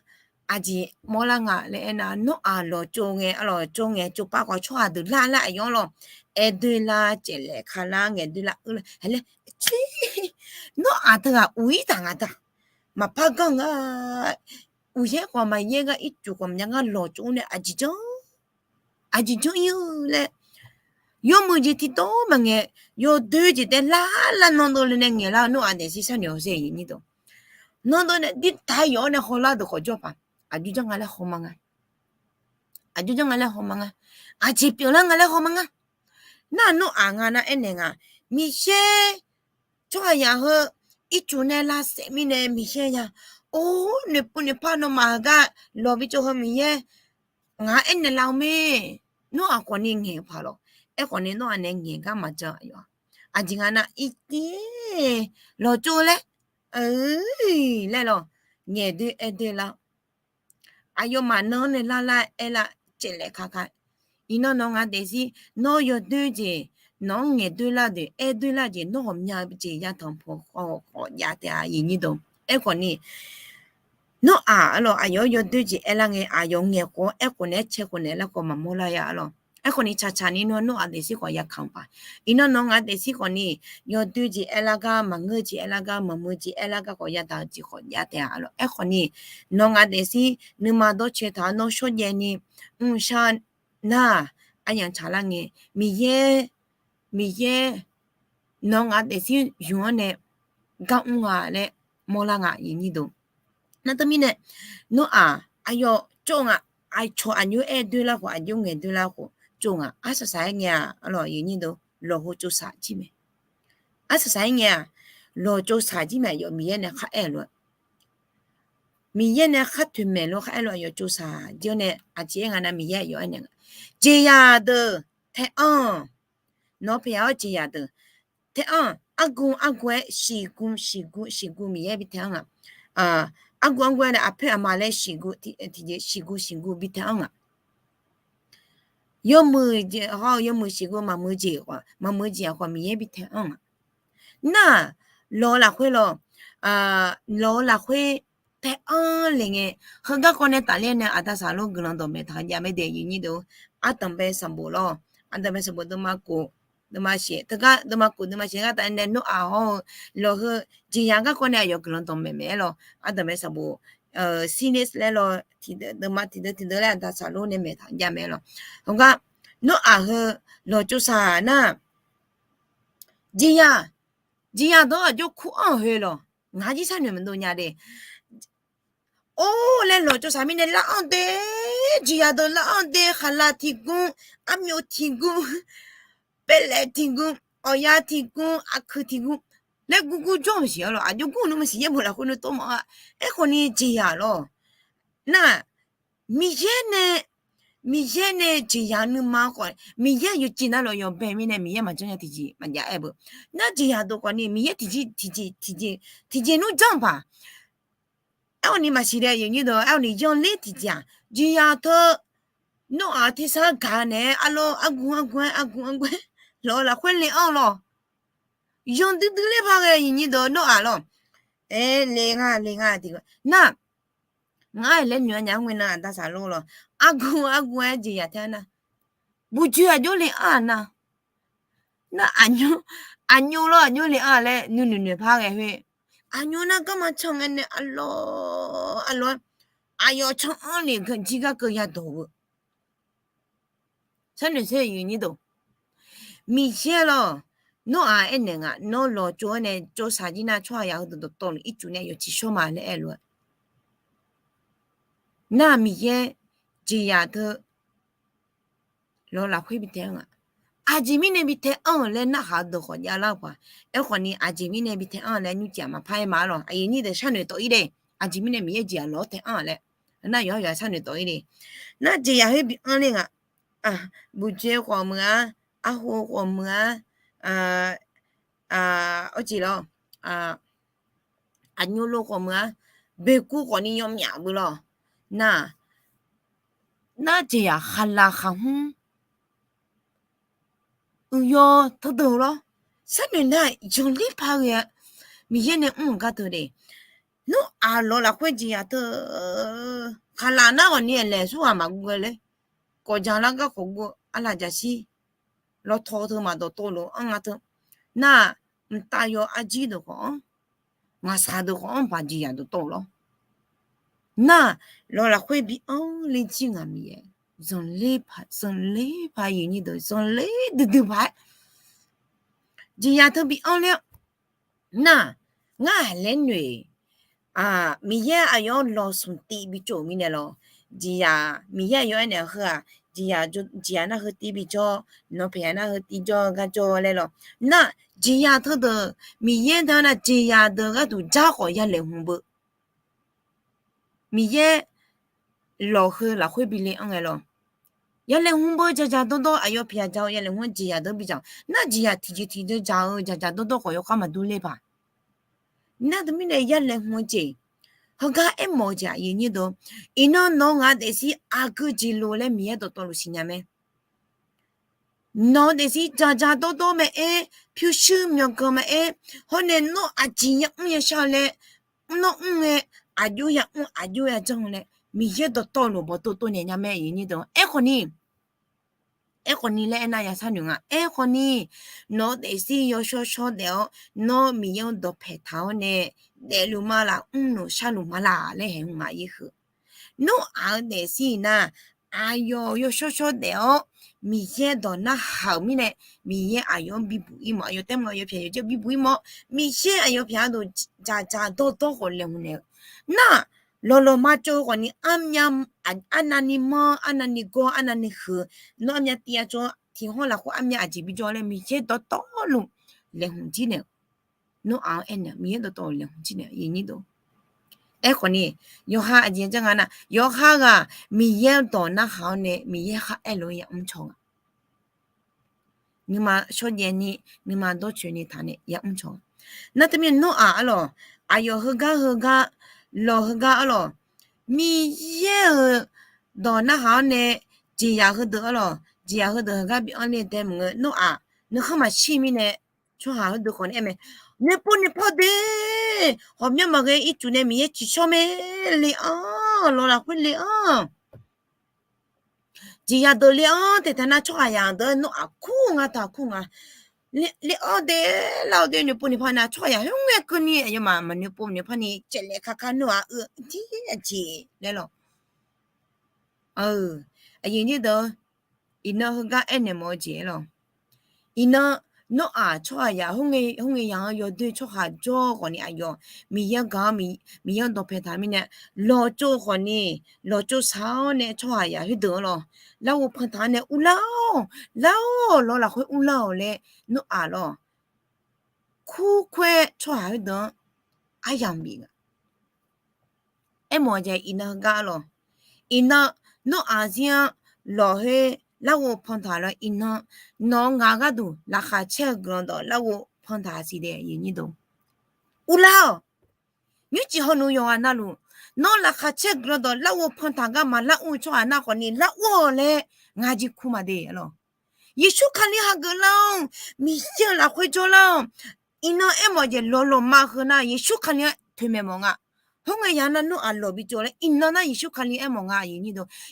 aqjeq mawrlar nga laer aernar, Nawr-aq lawqtsov ngae, lawqtsov ngae tsovpar khawf tsawrhaq deuq lar lar aqyawf lawq, aer doer lar, caevlaef ka lar, ngaeq doer lar, uir lar, hae laer, Nawr-aq teughaq uq-ir taq nga taq. Maqpar ganr nga, uqyaer khawf maqyaer gar, ircuf khawf maqnya ngar, lawqtsov nae aqjeq janr, aqjeq janr-ir-eu laer, yawmuiq jeq tiqdawr maqngaeq, yawdoer jeq taef lar lar nan dov le nae ngaeqlar-eu Nawr-aq daefzir sharnoeq-awq sher. Nan dov nae dirtaq-aer yawf-awr nae hawlar deuq khawf jawr paq, aqjox janr nga laer haw ma nga. Aqjox janr nga laer haw ma nga. Aqjeq pyeuflar nga laer haw ma nga. Nar Nawr-aq nga nar aernaeq nga, Miqyaer tsawrhaqzaq heu ircuf nae lavsaef mirnae Miqyaer ya, or, noeqpov noeqpar nawmaf-euq gar lawq bi tsov heu Miqyaer, ngaq-anr aernaeq lar-eu mae. Nawr-aq khawfni ngaeq-eu paq lawq. Aerkhawfni Nawr-aq nae ngaeq gar maqjan aqyawf-aq, aqjeq nga nar irtir lawqtsov laer, laer lawq, ngaeq doer aer doer lar, aqyawfmaf nan-anr nae lar lar aer lar, caevlaef ka ka. Iqnan nawq ngaq daefzir, nawr yawdoer jeq, nawq-anr ngaeq doer lar deuq, aer doer lar jeq, nawr ghawqmya jeq yatanq pawqkhawf khawf jav taef-a, aqyuif nyir deuq. Aerkhawfni Nawr-aq arlawq, aqyawf-anr yawdoer jeq aer lar ngae, aqyawf ngaeq khof-awr aerkhof naeq-aer cae khof naeq lar khawf maqmawr lar ya arlawq. Aerkhawfni tsaqtsaq ni nawr Nawr-aq daefzir khawf yakanq paq. Iqnan nawq ngaq daefzir khawfni, yawdoer jeq aer lar gar, maqngeur jeq aer lar gar, maqmuiq jeq aer lar gar khawf yadaq-eu jeq khawf jav taef-a arlawq. Aerkhawfni nawq ngaq daefzir nuima dawrcae taq-awr nawr shawrjaev ni mrshar nar-aq, aryamq tsaqlar ngae, Miqyaer, Miqyaer nawq ngaq daefzir ymq-anr nae gar mr nga laer mawrlar nga, aqyuif nyir deuq. Nar teumirnae Nawr-aq aqyawf tsov nga, aqcawq aqjox aer doer lar khof, aqjox ngaeq doer lar khof tsov nga, arsaq saq-aer ngae-aq arlawq, aqyuif nyir deuq, lawqho tsov saq jir mae. Arsaq saq-aer ngae-aq, lawqtsov saq jir mae, aqyawf Miqyaer nae kharaer-eu lof-aer, Miqyaer nae khar toeqmaeq lof-aer kharaer lof-aer aqyawf tsov saq jir-awr nae aqjeq aer nga nar Miqyaer aqyawf aernaeq nga, jeqzaq deuq tae-anr, nawq-eu paeqyaq-awr jeqzaq deuq tae-anr, argu argu aer siqgu siqgu siqgu Miqyaer bi tae-anr nga. Argu argu aer nae aqpoer aqma laer siqgu, siqgu siqgu bi tae-anr nga. Yawmuiq jeq hawr-eu yawmuiq siqgu, maqmuiq jeq, maqmuiq jeq-aq khawf Miqyaer bi tae-anr nga. Nar-aq, lawq-eu lafkhoer lawq, lawq-eu lafkhoer tae-anr le ngae, heugar kawv nae tafler nae aqda saqlor guiqlanq dawqmaeq taq jav mae de, aqyuif nyir deuq. Ardanqbae sanqbof lawr, ardanqbae sanqbof deuvma kof, deuvma shif, teugar deuvma kof deuvma shif gar tafler nae Nawr-aq hawr-eu lawq heu jeqzaq garkawv nae aqyawf guiqlanq dawqmaeq maeq-aer lawr, ardanqbae sanqbof sirner laer lawr, tiqdeuq deuvma tiqdeuq tiqdeuq laer aqda saqlor nae maeq taq jav mae lawr. Heugar Nawr-aq heu lawqtsov saq nar, jeqzaq, jeqzaq dawq aqjox kur-anr-eu lawq, ngaq jir sharnoeq maqdov nya de. Or laer lawqtsov saq mirnae lar-anr de, jeqzaq deuq lar-anr de, khaqlaq tiqgur, armyov tiqgur, paerlaef tiqgur, awqya tiqgur, aqkuiq tiqgur laer gurgur jawr-eu maqsiq arlawq, aqjox gur nmr maqsiq, yaerbof lafkhoer nui tov ma-a. Aerkhawfni jeqzaq lawq. Nar-aq, Miqyaer nae, Miqyaer nae jeqzaq nuima khawf, Miqyaer yawqjeq navluf yawbae mirnae Miqyaer maqjanr nya tiqjeq maqjav-aer beu. Nar jeqzaq deuq khawfni Miqyaer tiqjeq, tiqjeq, tiqjeq, tiqjeq nmr janr paq. Aerkhawfni maqsiq de, aqyuif nyir deuq, aerkhawfni yanler tiqjeq-aq, jeqzaq teu Nawr-aq tersar gaq naeq-aer arlawr, argu argu-aer, argu argu-aer lawq-eu lafkhoer le-anr lawq. Yanduidui ler paq ghae, aqyuif nyir deuq, Nawr-aq lawq. Aer le nga le nga tiq nar, ngar-aq laer noeq-a nya-anr ngae nar, aqda saqlor lawq, argu argu-aer jeqzaq tae-anr nar, buqjoe aqjox le-anr-aq nar, nar aqnymr, aqnymr lawr aqjox le-anr laer nuinoeq noeq par ghae khoer, aqnymr nar garma can ngae nae arlawr arlawr-aer aqyawf can-anr le jir garkeuv yadawq-eu Sharnoeq sher, aqyuif nyir deuq. Miqyaer lawq, Nawr-aq aernaeq nga, nawr lawqtsov-aer nae tsovsaq jir nar, tsawrhaq yaq heudeuq dawqtawvluf ircuf nae yawf tsiqshawr ma laer aer-eu lof-aer, nar Miqyaer jeqzaq teu lawq lafkhoer bi tae-anr nga. Aqjeq mirnae bi tae-anr-euq laer narhaq-eu deuq khawf javlar-eu paq. Aerkhawfni aqjeq mirnae bi tae-anr laer nymrcif-aq maqpar aer ma lawq. Aqyuif nyir deuq sharnoeq tawf-ir de. Aqjeq mirnae Miqyaer jeqzaq lawq-anr tae-anr laer, nar yawqhar yawqha sharnoeq tawf-ir de. Nar jeqzaq khoer bi anr ler nga. Buqjoe khawf meuq-ar, arho khawf meuq-ar, arjeq lawr, aqnymr lo khawf meuq-ar, boeqkuv khawfni yawmyaf beu lawq. Nar, nar jeqzaq khaqlaq khaqhmr uqyaw teudeuq lawr. Sharnoeq nar, yanqler paq ghae-a. Miqyaer nae mr-euq gar teu de. Nmr-aq lawq lafkhoer jeqzaq teu khaqlaf nar ghawqni-aer laeq surghaq maqguv ghae ler, kawqjaq lar garkawv guv-eu arlaqjaqshir lawtaw teu maq dawqtawvluf-anr nga teu. Nar-aq, mqtav yaw arjir deuq khawf-anr, ngaqshaq deuq khawf-anr baq jeqzaq dawqtawvluf lawr. Nar-aq, lawq lafkhoer bi anr ler jir ngaq Miqyaer, zanqler paq zanqler paq-aer, zanqler duidui paq-aer jeqzaq teu bi anr ler-awr, nar-aq, ngar-aq laer noeq, Miqyaer aqyawf-anr lawq smq tiv bi tsov-euq mirnae lawr. Jeqzaq Miqyaer aqyawf aernaeq-eu heu-aq, jeqzaq nar heu tiv bi jawr, nawq paeqzaq nar heu tiv jawr gar jawr laer lawr. Nar-aq, jeqzaq teudeuq Miqyaer deuq-anr nar jeqzaq deuq gharduq jar khawf yalaeqhmq beu. Miqyaer lawq heu lafkhoer bi le-anr ghae lawr. Yalaeqhmq beu dzaqdzaq dawrdawr aqyawf paeqzaq ja-eu yalaeqhmq-anr jeqzaq deuq bi dzaq. Nar jeqzaq tiqjeq tiqjeq dzaq-eu dzaqdzaq dawrdawr khawf yawkhav maqdur ler paq. Nar teumirnae yalaeqhmq-eu jeq, heugar aermawf-eu jeq aqyuif nyir deuq, iqnan nawq-eu ngaq-eu daefzir aqgeu jeq lof laer Miqyaer dawqtawvluf siqnya mae. Nawq-eu daefzir dzaqdzaq dawrdawr mae-aer, pyurshuir myawqganq mae-aer, hawr nae nawr aqjeq yamr yashar-eu laer, mr nawr mr ngae, aqjox yamr aqjox yajanr-eu laer Miqyaer dawqtawvluf bawqtov tov naeq nya mae. Aerkhawf ni, aerkhawf ni laer aernar yashar noeq nga. Aerkhawf ni, nawq-eu daefzir yawshawr shawr daef-awr nawr Miqyaer-anr dawqpae taq-awr nae daefluf ma laf, mrluf sharluf ma laf laer haeq nga ir heu. Nawr aq-eu daefzir nar, aqyawf yawshawr shawr daef-awr Miqyaer dawq narhaq-euq mirnae, Miqyaer aqyawf-anr bibuq ir mawf, aqyawf taef ma aqyawf paeq aqyawf jir bibuq ir mawf, Miqyaer aqyawf paeq ardov dzaqdzaq dawrdawr khawf laeqhmq naeq-eu. Nar, lawqlawq ma tsov khawf ni, armyav, arnavni manr, arnavni gawr, arnavni huiq, nawr armyav tiv-a tsov tiq hawr lafkhoer armyav aqjeq bi jawr laer Miqyaer dawqtawvluf laeqhmq jir naeq-eu. Nawr aq-anr aernaeq Miqyaer dawqtawvluf laeqhmq jir naeq-eu. Aerkhawf ni, yawqha aqjeq janr nga nar, yawqha ghaq Miqyaer-anr dawq narhaq-awr nae Miqyaer khar aerlof-aer yamr caw nga. Nuima shawrjaev ni, nuima dawrcoeni taq nae yamr caw nga. Nar teumirnae Nawr-aq arlawq, aqyawf heugar heugar, lawq heugar arlawq, Miqyaer-euq dawq narhaq-awr nae jeqzaq heudeuq arlawq, jeqzaq heudeuq heugar bi anr le dae maqngeur. Nawr-aq nuikhanr maqshir mirnae tsawrhaq heudeuq khawf nae aer mae, noeqpov noeqpawr de, ghawqmyanr maqghae ircuf nae Miqyaer tsiqshawr mae, le-anr lawq lafkhoer le-anr jeqzaq deuq le-anr taeqtaq nar tsawrhaqzaq deuq-anr Nawr-aq kur nga taq kur nga. Le-awr de, lar-awr de noeqpov noeqpawr nar tsawrhaqzaq khoerngae keuvni aqyawfmaf maqnoeqpov noeqpawr ni caevlaeq kakar Nawr-aq-eu tir aqjeq laer lawq. Aqyuif nyir deuq, iqnan heugar aernaeq mawf-eu jeq-aer lawq. Iqnan Nawr-aq tsawrhaqzaq khoerngae yaq-anr yawdoer tsawrhaq jawr-eu khawf ni aqyawf Miqyaer gaq-anr, Miqyaer-anr dawqpae taq mirnae lawqtsov khawf ni, lawqtsov shaq-awr nae tsawrhaqzaq khoerdeuq-anr lawq, larghov pantaq-anr nae uvlar-awq, lar-awq, lawr lafkhoer uvlar-awq laer Nawr-aq lawq, kur khoer tsawrhaq khoerdeuq-anr aryamq bif nga. Aermawf-eu jeq iqnan heugar lawq. Iqnan Nawr-aq zir-anr lawq khoer larghov pantaq lawr iqnan, nawq-eu ngaq gharduq laqkhaq caer-eu guiqlanq dawq larghov pantaq siq de. Uvlar-awq. Nymrcif hawnu yawqghaq navluf, nawr laqkhaq caer guiqlanq dawq larghov pantaq gar maqlar ur-eu tsawrhaq nar khawf ni lar ur-awq laer ngar jir kur ma de lawq. Yeqsur Kali hageuf lar-awq. Miqyaer-euq lafkhoer jawrlar-awq. Iqnan aermawf jeq lawqlawq ma heu nar Yeqsur Kali-anr toeqmaeq mawf nga. Khoerngae yaq nar Nawr-aq lawq bi tsov laer iqnan nar Yeqsur Kali aermawf nga.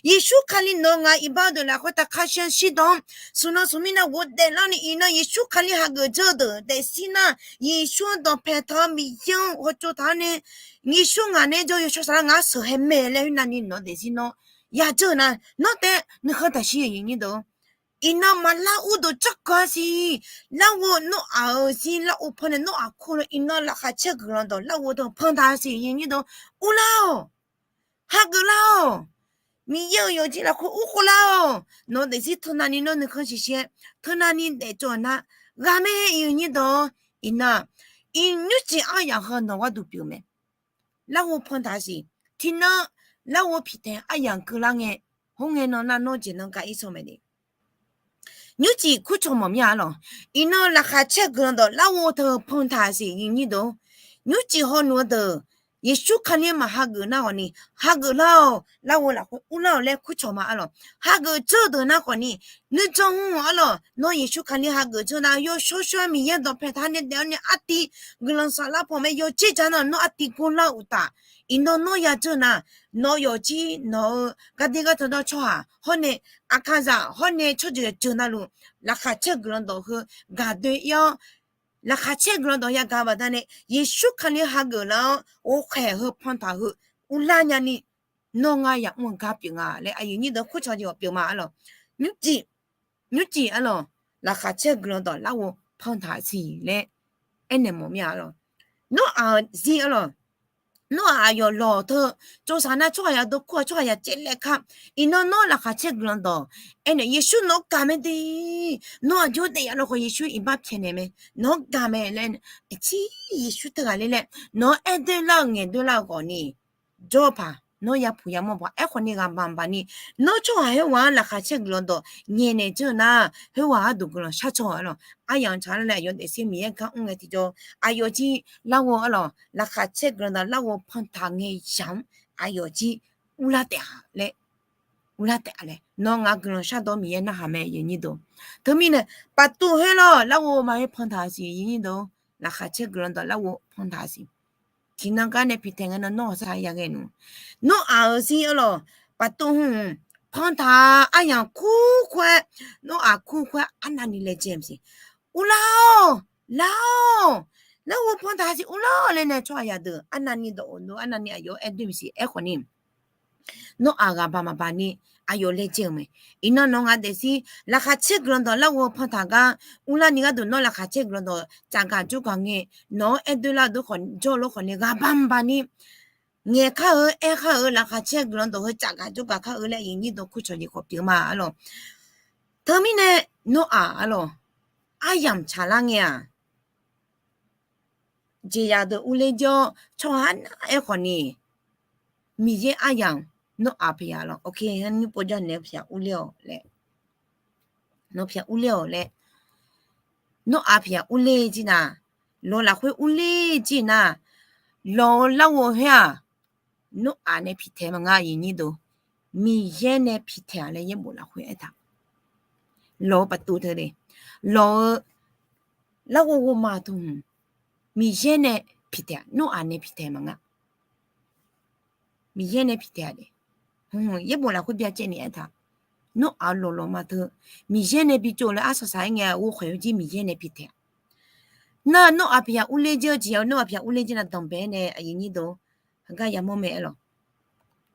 Yeqsur Kali nawq-eu ngaq iqbax deuq lafkhoer taqkhar shar shirdan-anr smq nan smq mir nar ghofdaef lar ni iqnan Yeqsur Kali hageuf dzeur-eu deuq daefzir nar, Yeqsur-anr dawqpae taq-awr Miqyaer-anr hawtsov taq-awr nae, Yeqsur ngaq nae jawr yawshawr saflar ngaq-anr sheuqhae mae laer khoernavni nawq-eu daefzir nawr yadzeur-eu nar, nawr taef nuikhanr taqshir-eu nyir deuq. Iqnan maqlar ur deuq tsawrkeuv-a siq. Larghov Nawr-aq-euq zir larghov pan nae Nawr-aq kur-eu iqnan laqkhaq caer guiqlanq dawq larghov deuq pantaq siq nyir deuq. Uvlar-awq. Hageuf lar-awq. Miqyaer-euq yawqjeq lafkhoer urkhov lar-awq. Nawq-eu daefzir teunavni nawr nuikhanr shiqshir-aer teunavni daefcawv-eu nar, ghaq mae iq-eu nyir dawq. Iqnan, iq nymrcif aryaq heu nawq gharduq pyeuf mae. Larghov pantaq siq. Tiqnan larghov piqtaeq aryamq keuvlar ngae, khoerngae nan nar nawr jeq nan ga ir saw mae de. Nymrcif kurcawq mawf mir-a lawq. Iqnan laqkhaq caer guiqlanq dawq larghov teu pantaq siq nyir deuq. Nymrcif hawnu-eu deuq Yeqsur Kali maqhageuf nar khawfni, hageuf lar-awq, larghov lafkhoer urlar-awq laer kurcawq ma arlawq. Hageuf dzeur-eu deuq nar khawfni, nuijan hmq arlawq, nawr Yeqsur Kali hageuf dzeur nar, yawshawr shawr-aer Miqyaer dawqpae taq nae daef-awr nae artiv guiqlanq saflar pawmae yawjer ja nar, nawr artiv gor lar-eu uqtaf, iqnan nawr ya dzeur nar, nawq yawfjir nawq-eu garder gartawq dawr tsawrhaq hawr nae, aqkaqzaq hawr nae tsawrjeuq yawqjeuq navluf, laqkhaq caer guiqlanq dawq heu gaqdoe ir-awr, laqkhaq caer guiqlanq dawq yagaq-eu baqdanae, Yeqsur Kali hageuf lar-awr ghovkhaeq heu pantaq heu uvlar nyani, nawr ngar yamr-eu gar pyeuf nga laer aqyuif nyir deuq kurcawq jeq-awq pyeuf ma arlawq. Nymrcif, nymrcif arlawq, laqkhaq caer guiqlanq dawq larghov pantaq siq laer aernaeq mawf mir-a arlawq. Nawr-aq zir arlawq. Nawr-aq aqyawf lawq teu, tsovsaq nar tsawrhaq yadov kur-aq tsawrhaq yaqcaev laer kar. Iqnan nawr laqkhaq caer guiqlanq dawq aernaeq, Yeqsur nawq-anr gaq mae de. Nawr aqjox daef ya lawkhawf Yeqsur iqbax pyaeqnaeq mae. Nawq-anr gaq mae laer, aqcir Yeqsur teughaq ler laer nawq-anr aer doer lar-eu ngaeq doer lar-eu ghawqni, jawr-eu paq, nawr yapuq yamawr paq aerkhawfni ghaq baq baqni, nawr tsawrhaq khoerghaq-anr laqkhaq caer guiqlanq dawq nyaeqnaeq dzeur-eu nar, khoerghaq gharduq guiqlanq shar caw arlawq. Aryamq tsaqlar laer aqyawf daefzir Miqyaer gar mr ngae tiqjawr, aqyawf jir larghov arlawq, laqkhaq caer guiqlanq dawq larghov pantaq ngae yamq-anr aqyawf jir uvlar taef-a laer, uvlar taef-a laer nawr ngaq guiqlanq shardawr Miqyaer narhaq mae aqyuif nyir deuq. Teumirnae, paqtuv khoer lawr larghov ma khoer pantaq siq aqyuif nyir deuq. Laqkhaq caer guiqlanq dawq larghov pantaq siq. Tiqnan gar nae piqtaeq ngae nan nawr-aq sar-aer yaghae nmr. Nawr-aq-euq zir arlawq, paqtuv hmq pantaq aryamq kur khoer, nawr-aq kur khoer arnavni laejae maqsiq. Uvlar-awq, lar-awq, larghov pantaq siq uvlar-awq laer nae tsawrhaq yadeuq arnavni dawq-euq lof arnavni aqyawf-anr aer doer maqsiq aerkhawfni, nawr-aq ghaq baq maqbaq ni aqyawf laejae-euq mae. Iqnan nawq ngaq daefzir laqkhaq caer guiqlanq dawq larghov pantaq gar uvlarni gharduq nawr laqkhaq caer guiqlanq dawq tsafgaq jawrgaq ngae, nawq-anr aer doer lar-eu dov khawf jawr-eu lof khawfni ghaq baq maqbaq ni ngaeq kar-eu aer kar-eu laqkhaq caer guiqlanq dawq heu tsafgaq jawrgaq kar-eu laer aqyuif nyir deuq kurcawq jeq khawf pyeuf ma arlawq. Teumirnae nawr-aq arlawq, aryamq tsaqlar ngae-aq, jeqzaq deuq urler jawr-awr tsawrhaq arnavni aerkhawfni, Miqyaer aryamq nawr-aq pyaeq-a lawr. Ok, nymr pov jawr naeq-aer pyaeq urler-awq laer, nawr pyaeq urler-awq laer, nawr-aq pyaeq urler jir nar, lawq lafkhoer urler jir nar, lawq-eu larghov khoer-aq, nawr-aq nae piqtaeq maqnga aqyuif nyir deuq, Miqyaer nae piqtaeq-a laer yaerbof lafkhoer aertaq. Lawq-eu paqtuv teu le, lawq-eu larghov ghovma teu hmq, Miqyaer nae piqtaeq, nawr-aq nae piqtaeq maqnga. Miqyaer nae piqtaeq-a de. Yaerbof lafkhoer byacaevni aertaq. Nawr-aq lawqlawq ma teu, Miqyaer nae bi tsov laer arsaq saq-aer ngae ghovkhaeq-eu jir Miqyaer nae piqtaeq-a. Nar nawr-aq pyaeq urler jir-eu jeq-a, nawr-aq pyaeq urler jir nar danqbae nae aqyuif nyir deuq, heugar yamawr mae aerlawq.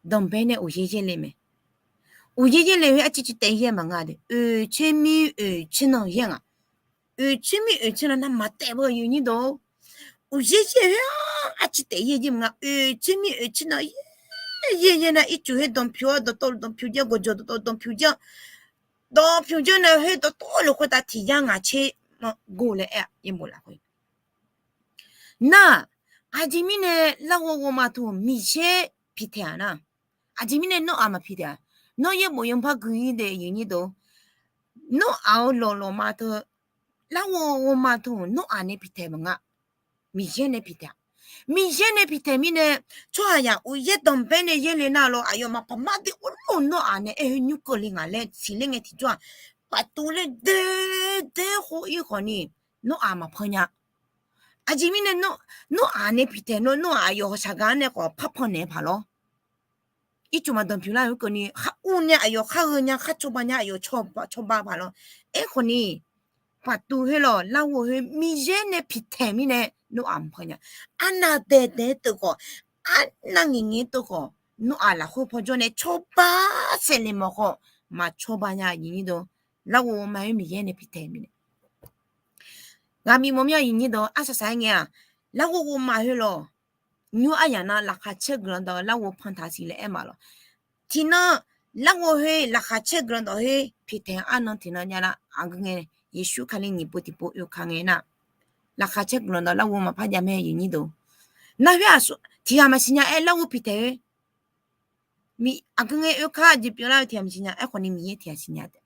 Danqbae nae uqyaer yaerle mae. Uqyaer yaerle khoer arciv civ taef yaer maqnga de. Oeq tser mir oeq tser nan yaer ngaq. Oeq tser mir oeq tser nan nar maqtaef beu aqyuif nyir deuq. Uqyaer yaer khoer-aq arciv taef yaer jir maqnga. Oeq tser mir oeq tser nan yaer yaer yaer nar ircuf khoer danqpyawq-awr dawqtawvluf danqpyawq jir-awr gawqjawq dawqtawvluf danqpyawq jir-awr, danqpyawq jir-awr nae khoer dawqtawvluf khoertav tiq yar ngaq tser gor laer aer-a yaerbof lafkhoer. Nar, aqjeq mirnae larghov ghovma teu Miqyaer piqtaeq-a nar, aqjeq mirnae nawr-aq maqpiqtaeq-a. Nawr yaerbof yawbar gui-ir de aqyuif nyir deuq. Nawr-aq-eu lawqlawq ma teu, larghov ghovma teu nawr-aq nae piqtaeq maqnga. Miqyaer nae piqtaeq-a. Miqyaer nae piqtaeq mirnae, tsawrhaqzaq uqyaer danqbae nae yaerle nar lawr, aqyawfmaf paqmar de urluf nawr-aq nae aer khoer nymr keuvle ngaq laer siqler ngae tiqjawr-aq, paqtuv laer de de khov-ir khawfni, nawr-aq maqpan nya. Aqjeq mirnae nawr-aq nae piqtaeq nawr, nawr-aq aqyawf hawqshaq gaq-anr nae khawf parpan naeq-aer paq lawr. Ircuf maqdanqpyawq lar-eu keuvni khar ur nae aqyawf khar gheu nya khar cawba nya aqyawf cawba paq lawr. Aerkhawfni, paqtuv khoer lawq larghov khoer Miqyaer nae piqtaeq mirnae nawr-aq maqpan nya. Arnav daeq daeq-aer teuv khawf, arnav ngaeq ngaeq-aer teuv khawf, nawr-aq lafkhoer pawjawr nae cawba saeqle mawf khawf, maqcawba nya aqyuif nyir deuq. Larghov ghovma khoer Miqyaer nae piqtaeq mirnae. Ghaq bif mawf mir aqyuif nyir deuq arsaq saq-aer ngae-aq, larghov ghovma khoer lawq, nymr aryamq nar laqkhaq caer guiqlanq dawq larghov pantaq siq laer aer ma lawq. Tiqnan larghov khoer laqkhaq caer guiqlanq dawq khoer piqtaeq arnan tiqnan javlar aqgeu ngae, Yeqsur Kali nyiq pov tiqpov oeka ngae nar, laqkhaq caer guiqlanq dawq larghov maqpar jav mae aqyuif nyir deuq. Nar khoer-aq tiqghaq maqsiq nya-aer larghov piqtaeq khoer aqgeu ngae oeka jeq pyeuflar-eu tiqghaq maqsiq nya, aerkhawfni Miqyaer tiqghaq siqnya taef.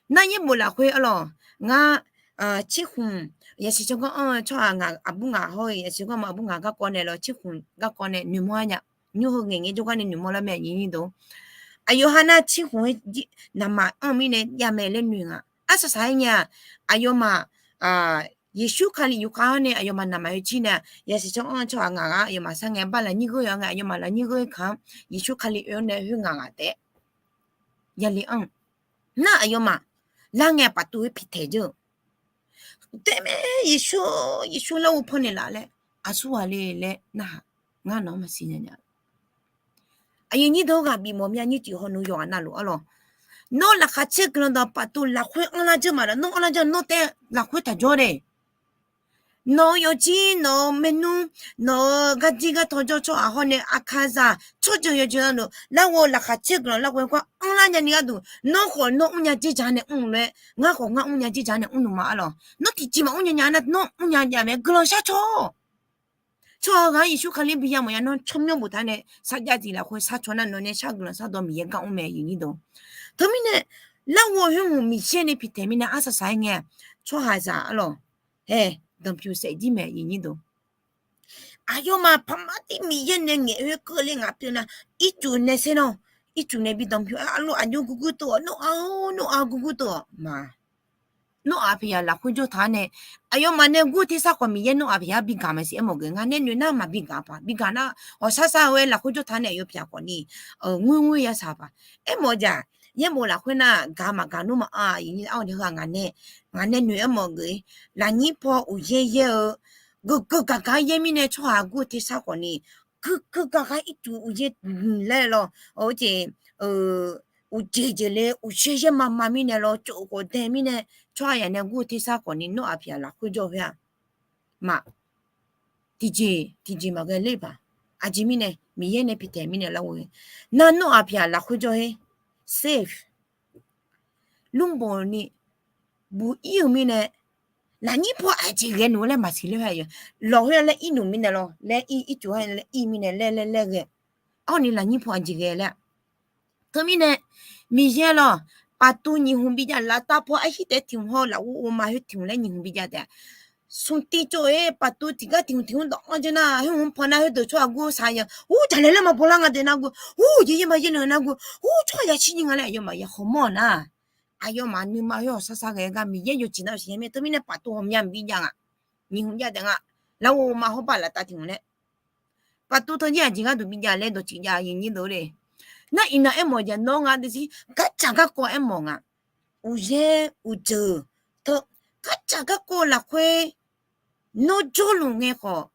Nar yaerbof lafkhoer arlawq, ngar Cirkhmq, yasiq tsawrganr anr-eu tsawrhaq ngaq, aqbur ngaq hawr-eu yasiq tsawrganr ma aqbur ngaq garkawv nae lawr, cirkhmq garkawv nae noeqmawr-a nya. Nymr heu ngaeq ngae jawrgar nae noeqmawr lar mae, aqyuif aqnyir deuq. Aqyawf ha nar cirkhmq-aer naqmaq anr-eu mirnae jav mae laer noeq nga. Arsaq saq-aer nya-aq, aqyawfmaf Yeqsur Kali yufkhav-awr nae aqyawfmaf naqmaq yawjir nae, yasiq tsawrganr anr-eu tsawrhaq ngaq ghaq aqyawfmaf sar ngae, bar lafnyir ghoer-a ngae, aqyawfmaf lafnyir ghoer-eu kaq-anr Yeqsur Kali oe-awr nae khoer ngaq ghaq taef-aer yale anr-eu nar, aqyawfmaf lar ngae paqtov-aer piqtaeq jeur-eu. Taef mae, Yeqsur, Yeqsur lar ghovpaw naeqlaf laer, aqsur ghaq le laer narhaq, ngar nawq-anr maqsiq nya nya. Aqyuif aqnyir deuq-or, ghaq bif mawf mya nyir tiq haw nui yawqghaq navluf arlawq. Nawr laqkhaq caer guiqlanq dawq paqtov lafkhoer anrlar jeur maqlawq, nawr anrlar jeur nawr taef-aer lafkhoer taq jawr le. Nawq-eu yawjir, nawq-eu maernmr, nawq-eu garjir gartaw jawr tsawrhaq hawr nae aqkaqzaq tsawrjeuq yawjeuq navluf larghov laqkhaq caer guiqlanq larghov-aer gar anrlar nyani gharduq, nawr khawf nawr mrnya jirjaq nae mr lof-aer, ngar khawf ngar mrnya jirjaq nae mrluf ma arlawq. Nawr tiqjeq maqmr nya nya nar, nawr mrnya jav mae guiqlanq sharcaw-awq. Tsawrhaq ghaq-anr Yeqsur Kali bi yamawf nya nawr tsawrmyanr boftaq nae sarjav tiq lafkhoer sharcaw nar, nawq nae shar guiqlanq shardawq Miqyaer gar mr mae, aqyuif aqnyir deuq. Teumirnae larghov khoer hmq Miqyaer nae piqtaeq mirnae arsaq saq-aer ngae, tsawrhaqzaq arlawq, hae, danqpyuq saef jir mae, aqyuif aqnyir deuq. Aqyawfmaf paqmar tir Miqyaer nae ngaeq khoer keuvle ngaq pyeuf nar, ircuf nae sher nawr, ircuf nae bi danqpyuq arlawq, aqjox gurgur tov-awq, nawr-aq-eu, nawr-aq gurgur tov-awq ma. Nawr-aq pyaq lafkhoer jawr taq-a nae, aqyawfmaf nae gur tersar khawf Miqyaer nawr-aq pyaq-a bi gaq maqsiq aermawf geuf, ngar nae noeq nar maqbi gaq paq, bi gaq nar hawq sar sar-eu-aer lafkhoer jawr taq nae aqyawf pyaq khawf ni, ngoer ngoer yasaq paq. Aermawf-eu jeq-aq, yaerbof lafkhoer nar gaq maqgaq nmr maqanr-a, aqyuif aqnyir deuq-or, ngaq nae, ngaq nae noeq aermawf geuf-ir. Lafnyir paw uqyaer yaer-eu, geuf geuf gaq gaq-aer yaer mirnae tsawrhaq gur-eu tersar khawf ni, geuf geuf gaq gaq ircuf uqyaer guiq laer lawr, jeq, uqjeq jeq le uqyaer yaer ma ma mirnae lawr, tsof ghawq dae mirnae tsawrhaq yaq nae gur-eu tersar khawf ni nawr-aq pyaq lafkhoer jawr khoer-aq, maq, tiqjeq tiqjeq maqghae ler paq. Aqjeq mirnae Miqyaer nae piqtaeq mirnae larghov-aer, nar nawr-aq pyaq lafkhoer jawr-aer, safe. Lmrbof ni buq ir-eu mirnae, lafnyir paw aqjeq ghae nmr laer maqsiq ler-a, lawq khoer laer ir nmr mirnae lawr laer ir, ircuf-aer laer ir mirnae laer laer laer ghae. Awr ni lafnyir paw aqjeq ghae laer-a. Teumirnae Miqyaer lawr, paqtuv nyiq hmq bijav, laftav paw arhir taef tiq hmq hawr, lafghof ghofma khoer tiq hmq laer nyiq hmq bijav taef-a. Smq tiv tsov-aer paqtuv tiqgar tiq hmq tiq hmq dawq-anr jeur nar, khoer hmq paw nar khoerdeuq tsawrhaq gur saq-a, ur jaqlaeq laer maqbaw lar nga deuq nar gur, ur yaeq yaer ma yaer le nar gur, ur tsawrhaq yashir nyir nga laer aqyawfmaf ya hawmawr-eu nar, aqyawfmaf nuima khoer hawq sar sar ghae-eu gar Miqyaer yawjeq nar siqnya mae. Teumirnae paqtuv ghawqmya mq bijav nga, nyiq hmq jav taef nga, lafghof ghofma hawr bar laftav tiq hmq laer paqtuv tawnyir aqjeq gharduq bijav laer dawqtsuif jav, aqyuif aqnyir deuq-or le. Nar iqnan aermawf-eu jeq nawr nga deuq zir gardzaq garkawv aermawf nga. Uqyaer uqjeuq teu, gardzaq garkawv lafkhoer nawr jawrluf ngae khawf,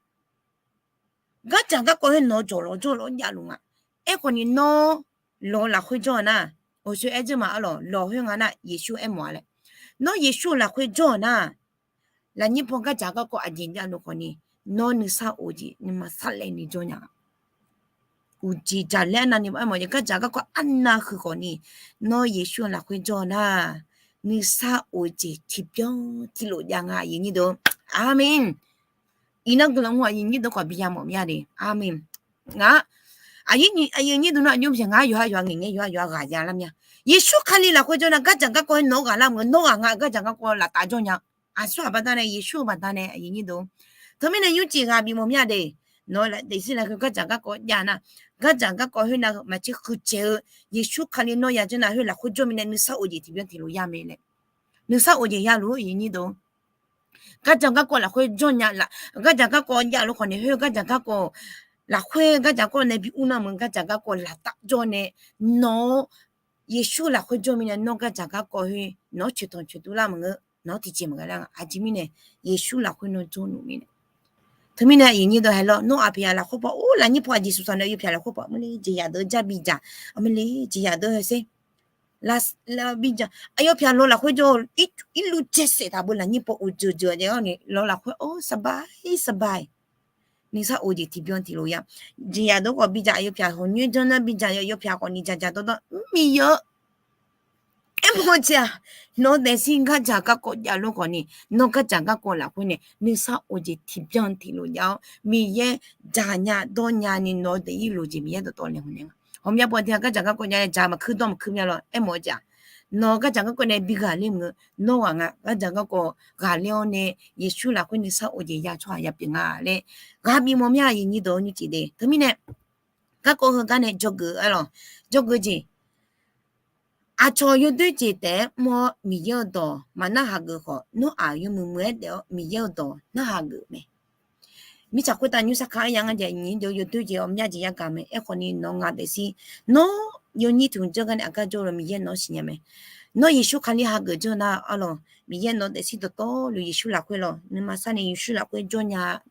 gardzaq garkawv khoer nawq-eu jawq lawq jawr lawr javluf nga. Aerkhawf ni nawr lawq-eu lafkhoer jawr-eu nar, awqsoer aer dzeur ma arlawq, lawq khoer nga nar Yeqsur aermawf-a laer. Nawr Yeqsur-eu lafkhoer jawr-eu nar, lafnyir paw gardzaq garkawv aqjeq javluf khawf ni, nawr nuisar of jeq nuima sarlaev ni jawr nya-a. Uqjeq jaqlaer arnavni aermawf jeq gardzaq garkawv arnav huiq khawf ni, nawr Yeqsur-eu lafkhoer jawr-eu nar, nuisar of jeq tiqbyan tiqlof jav nga, aqyuif aqnyir deuq. Aqmeq. Iqnan guiqlanq hmq aqyuif aqnyir deuq khawf bi yamawf mya de. Aqmeq. Ngaq, aqyuif aqnyir deuq nar aqjox maqsiq, ngaq yawqha yawqha ngaeq ngae yawqha yawqha ghaq ya lar mya. Yeqsur Kali lafkhoer jawr nar gardzaq garkawv-aer nawq-anr ghaq lar meuq, nawr ghaq nga gardzaq garkawv laftaf jawr nya. Aqsur aqbaqda nae, Yeqsur-eu baqda nae, aqyuif aqnyir deuq. Teumirnae nymrcif ghaq bif mawf mya de. Nawq-eu lafdeq shir lafkhoer gardzaq garkawv jav nar, gardzaq garkawv khoer nav-eu maqtser huiqdzaeq-eu, Yeqsur Kali nawr ya jawr nar khoer lafkhoer jawr mirnae nuisar of jeq tiqbyan tiqlof ya mae laer. Nuisar of jeq yaluf-eu aqyuif aqnyir deuq. Gardzaq garkawv lafkhoer jawr nya laf, gardzaq garkawv javluf khawf ni khoer gardzaq garkawv lafkhoer gardzaq garkawv nae bi ur nar meuq, gardzaq garkawv laftaf jawr nae, nawr Yeqsur lafkhoer jawr mirnae nawr gardzaq garkawv khoer nawq-anr coeqtanq coeqdur lar maqngeur, nawq-anr tiqjeq maqghae lar nga. Aqjeq mirnae Yeqsur lafkhoer nawr jawrluf mirnae. Teumirnae aqyuif aqnyir deuq haer lawr, nawr aqpyaq lafkhoer paw, or lafnyir paw aqjeq smq saq nae aqyawf pyaq lafkhoer paw meuq le jeqzaq deuq-eu jar bidzaq, meuq le jeqzaq deuq-eu haer sher. Lar, lar bidzaq. Aqyawf pyaq lawq lafkhoer jawr-eu, irluf dzae saef taq beu lafnyir paw uqdzeuq dzeuq-a jav-awr ni lawq lafkhoer or saqbair saqbair. Nuisar of jeq tiqbyan tiqlof ya. Jeqzaq deuq khawf bidzaq, aqyawf pyaq hawq nyoer janr nar bidzaq, aqyawf pyaq khawf ni dzaqdzaq dawrdawr mrmiq ya-eu. Aermawf-eu jeq-aq, nawq-eu daefzir gardzaq garkawv javluf khawf ni, nawr gardzaq garkawv lafkhoer nae nuisar of jeq tiqbyan tiqlof jav-awr Miqyaer dzaqnya dawrnya ni nawq-eu daefzir lof jeq Miqyaer dawqtawv naeq hmq nae nga. Hawq mya paw tiq ghaq gardzaq garkawv jav-aer dzaq maqkuir dawr maqkuir mya lawr. Aermawf-eu jeq-aq, Nawq gardzaq garkawv nae bi ghaqler maqngeur. Nawr ghaq nga gardzaq garkawv ghaqler-awr nae, Yeqsur lafkhoer nuisar of jeq ya tsawrhaq ya pyeuf nga laer ghaq bif mawf mya. Aqyuif nyir deuq-awr nymrcif de. Teumirnae garkawv heugar nae dzawgeuf-a lawq. Dzawgeuf jeq, aqcawq yawdoer jeq taef-aer mr-awr Miqyaer-euq dawq maqnar hageuf khawf, Noraq yawmuiq muiq-aer daef-awr Miqyaer-euq dawq nar hageuf mae. Mirtsaq khoertav nymr sarkar arya ngar jeq aqyuif nyir deuq yawdoer jeq-awr myav jeq yagaq mae. Aerkhawf ni nawq ngaq daefzir, nawr yawnyir tiq hmq dzeur gar nae aqgar jawr-eu Miqyaer nawq-anr siqnya mae. Nawr Yeqsur Kali hageuf jawr nar-a lawq, Miqyaer nawq daefzir dawqtawvluf Yeqsur lafkhoer lawq, nuima sar nae Yeqsur lafkhoer jawr nya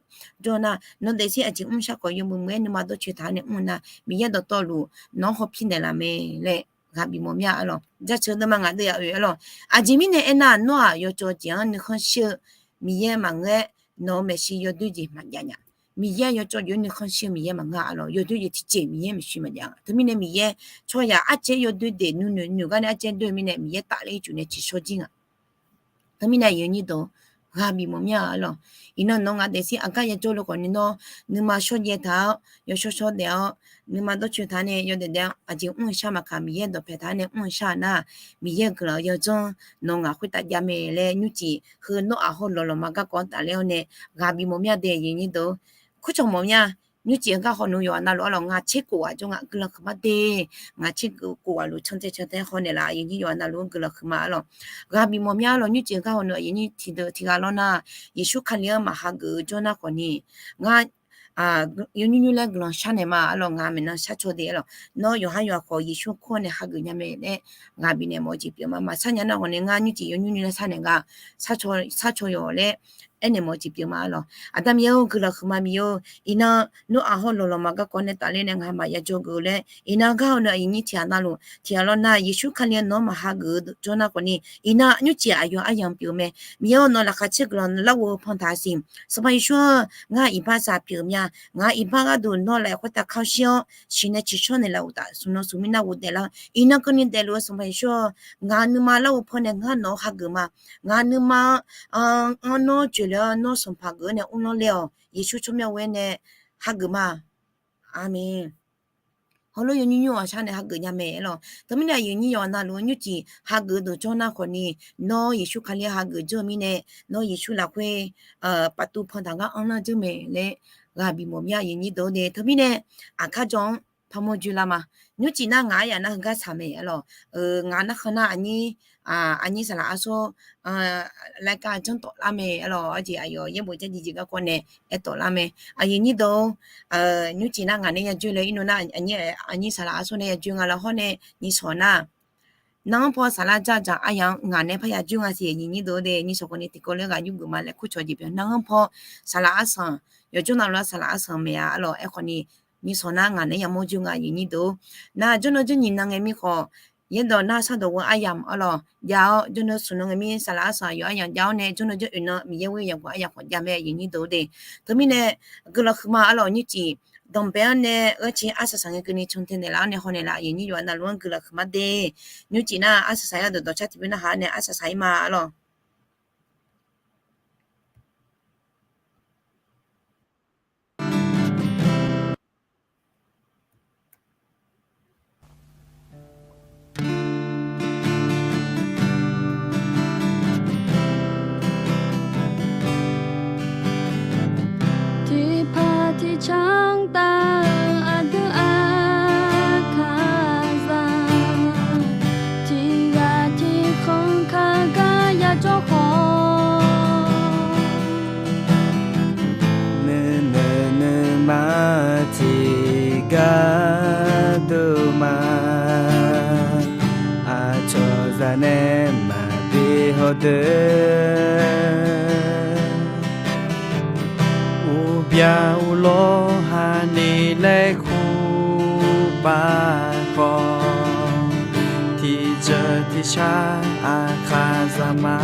jawr nar, nawq daefzir aqjeq mr shar khawf yawmuiq muiq-aer nuima dawrcoeni taq-awr nae mr-eu nar, Miqyaer dawqtawvluf nawq-anr hawpir naeqlaf mae laer ghaq bif mawf mya-a lawq. Jaceuq deuvma ngaq deuv yaf oe-a lawq. Aqjeq mirnae aernar, Noraq yawcawv jeq-anr nuikhanr shir-eu Miqyaer maqngeur-aer, nawq-euq maeqshi yawdoer jeq maqjav nya. Miqyaer yawcawv jeq-anr nuikhanr shir-eu Miqyaer maqngeur-a lawq. Yawdoer jeq tiqjeq Miqyaer maeqshi maqjav nga. Teumirnae Miqyaer tsawrhaq arcaer yawdoer daef nuinoeq noeq gar nae arcaer doe mirnae Miqyaer tafler ircuf nae ciqshawr jir nga. Teumirnae aqyuif nyir deuq ghaq bif mawf mya-a lawq. Iqnan nawq ngaq daefzir aqgar ya jawrle khawf ni nawr nuima shawrjaev taq-awr yawshawr shawr daef-awr nuima dawrcoeni taq-awr nae yawdaef daef-awr aqjeq mr-eu shar maqkaq Miqyaer dawqpae taq-awr nae mr-eu shar nar, Miqyaer-euq guiqlanq yawdzanr nawq ngaq khoertav jav mae laer nymrcif heu Noraq hawr lawqlawq ma garkawv-anr tafler-awr nae ghaq bif mawf mya de. Aqyuif nyir deuq kurcawq mawf mya. Nymrcif-eu gar haw nmr yawqha navluf-a lawq, ngaq tser kof ghaq jawr nga guiqlanq khuiqma de. Ngaq tser kof ghaq luf cantae cantae haw naeqlaf aqyuif nyir yawqha navluf-anr guiqlanq khuiqma-a lawq. Ghaq bif mawf mya-a lawq. Nymrcif-eu gar haw nmr aqyuif nyir tiqdeuq tiqghaq lawr nar, Yeqsur Kali-anr maqhageuf-eu jawr nar khawf ni, ngar yawnyir nymr laer guiqlanq shar naeq ma-a lawq. Ngaq maeqnan shar caw de-a lawq. Nawr yawqhar yawqha khawf Yeqsur kur-awr nae hageuf nya mae laer ghaq bifnaeq mawf-eu jeq pyeuf ma. Maqshar nya nar khawf ni ngar nymrcif yawnyir nymr laer shar naeq nga, shar caw yawq laer aernaeq mawf-eu jeq pyeuf ma-a lawq. Aqda Miqyaer-or, guiqlanq huiqma Miqyaer-or, iqnan Noraq hawr lawqlawq ma garkawv nae tafler nae ngaq maqya jawrgeuf-eu laer iqnan gar haw nmr aqyuif nyir tiqghaq navluf tiqghaq lawr nar, Yeqsur Kali-anr nawq-anr maqhageuf-eu jawr nar khawf ni, iqnan nymrcif aqyawf aryamq pyeuf mae. Miqyaer-or, nawq laqkhaq caer guiqlanq larghov-eu pantaq siq. Sanqpaq Yeqsur-or, ngar iqbax saq pyeuf mya. Ngaq iqbax gharduq nawr laf-euq khoertav kar shir-awr siqnaeq ciqshawr naeqlaf uqtaf, smq nan smq mirnav ghofdaef lar-eu iqnan keuvni daefluf-eu Sanqpaq Yeqsur-or, ngaq nuima larghov paw nae ngar nawq-anr hageuf ma. Ngaq nuima-anr anr nawr joeqle-awr nawr sanqpaq geuf-awr nae uvlanr ler-awq. Yeqsur tsawrmyanr ghoe-aer nae hageuf ma. Aqmeq. Heulof yawnyir nymr ghaq shar nae hageuf nya mae-a lawq. Teumirnae aqyuif nyir yawqha navluf-anr nymrcif hageuf deuq jawr nar khawf ni, nawr Yeqsur Kali hageuf jawr-eu mirnae, nawr Yeqsur lafkhoer paqtuv pantaq ngar anrlar jawr mae laer ghaq bif mawf mya aqyuif nyir deuq-or de. Teumirnae aqkar jawr-anr parmawr joe lar ma. Nymrcif nar ngaq aryaq nar heugar saq mae-a lawq. Ngaq narkhan nar aqnyir saqlaq arsar laer gar janr tawf lar mae-a lawq. Arjeq aqyawf yaerbof jarjiq jeq garkawv nae aertawf lar mae. Aqyuif nyir deuq-or, nymrcif nar ngaq nae ya joe laer irnov nar, aqnyir saqlaq arsar nae ya joe nga laer hawr nae nyiq sawq nar, nar-anr paw saflar dzardzaq aryaq-anr ngaq nae parya joe nga siq. Aqyuif nyir deuq-or de, nyiq sawq khawf ni tiqkawv ler ghaq yurgeuf ma laer kurcawq jeq pyeuf. Nar-anr paw saqlaq arsanq yawqjawr navluf-anr saqlaq arsanq maeq-a lawq. Aerkhawf ni nyiq sawq nar ngaq nae yamawr joe nga aqyuif nyir deuq-or. Nar jawrnan jawr nyiq nan ngae mir khawf, yaerdawq nar shardawq ghoe aryamq-a lawq jav-awr, jawrnan smq nan ngae mir saqlaq arsanq yawq aryamq jav-awr nae jawrnan jawr oeq nan Miqyaer ghoe yawqghaq aryamq khawf jav mae aqyuif nyir deuq-or de. Teumirnae guiqlanq huiqma-a lawq. Nymrcif danqbae-anr nae gharciv arsaq saq ngae keuvni cantae naeqlaf-awr nae haw naeqlaf aqyuif nyir yawqha navluf-anr guiqlanq huiqma de. Nymrcif nar arsaq saq-ir-awr dawqdawq car tiqbymr narhaq-awr nae arsaq saq-ir ma-a lawq. Tiqpaq tiqcanr taf-eu aqdui aqkaqzaq, tiqghaq tiqkhanq kaq gar yajawr khawf, nuinoeq nuima tiqgar dov ma. Aqcawq zaq nae maqbi hawdeuq, uqbya uqlawr hani laer kur pav khawf, tiqjeuq tiqshar aqkaqzaq ma.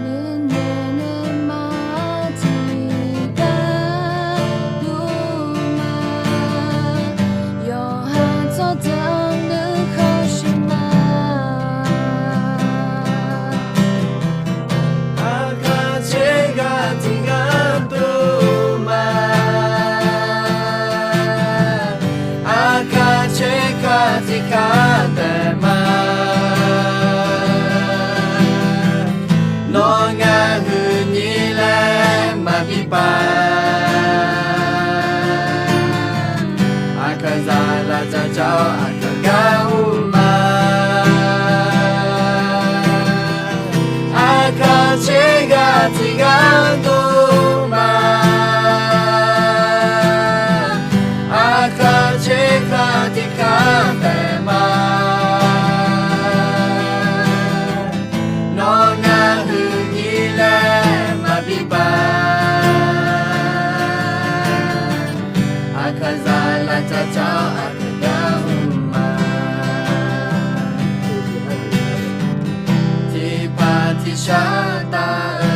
Nuinoeq nuima tiqgar dov ma. Yawqha tsawrjeuq nuikhanr shuir ma. Aqkaq caer ghaq tiqgar dov ma. Aqkaq caer ghaq Ngaq huiqnyir laer maqbi paq. Aqkaqzaq laftsaf jawr aqkaq gar ur ma. Aqkaq tser ghaq tiq ghaq dov ma. Aqkaq tser kaq tiq kaq taef ma. Nawr ngaq huiqnyir laer maqbi paq. Aqkaqzaq laftsaf jawr aqkaq gar ur ma. Tiqpaq tiqshar taf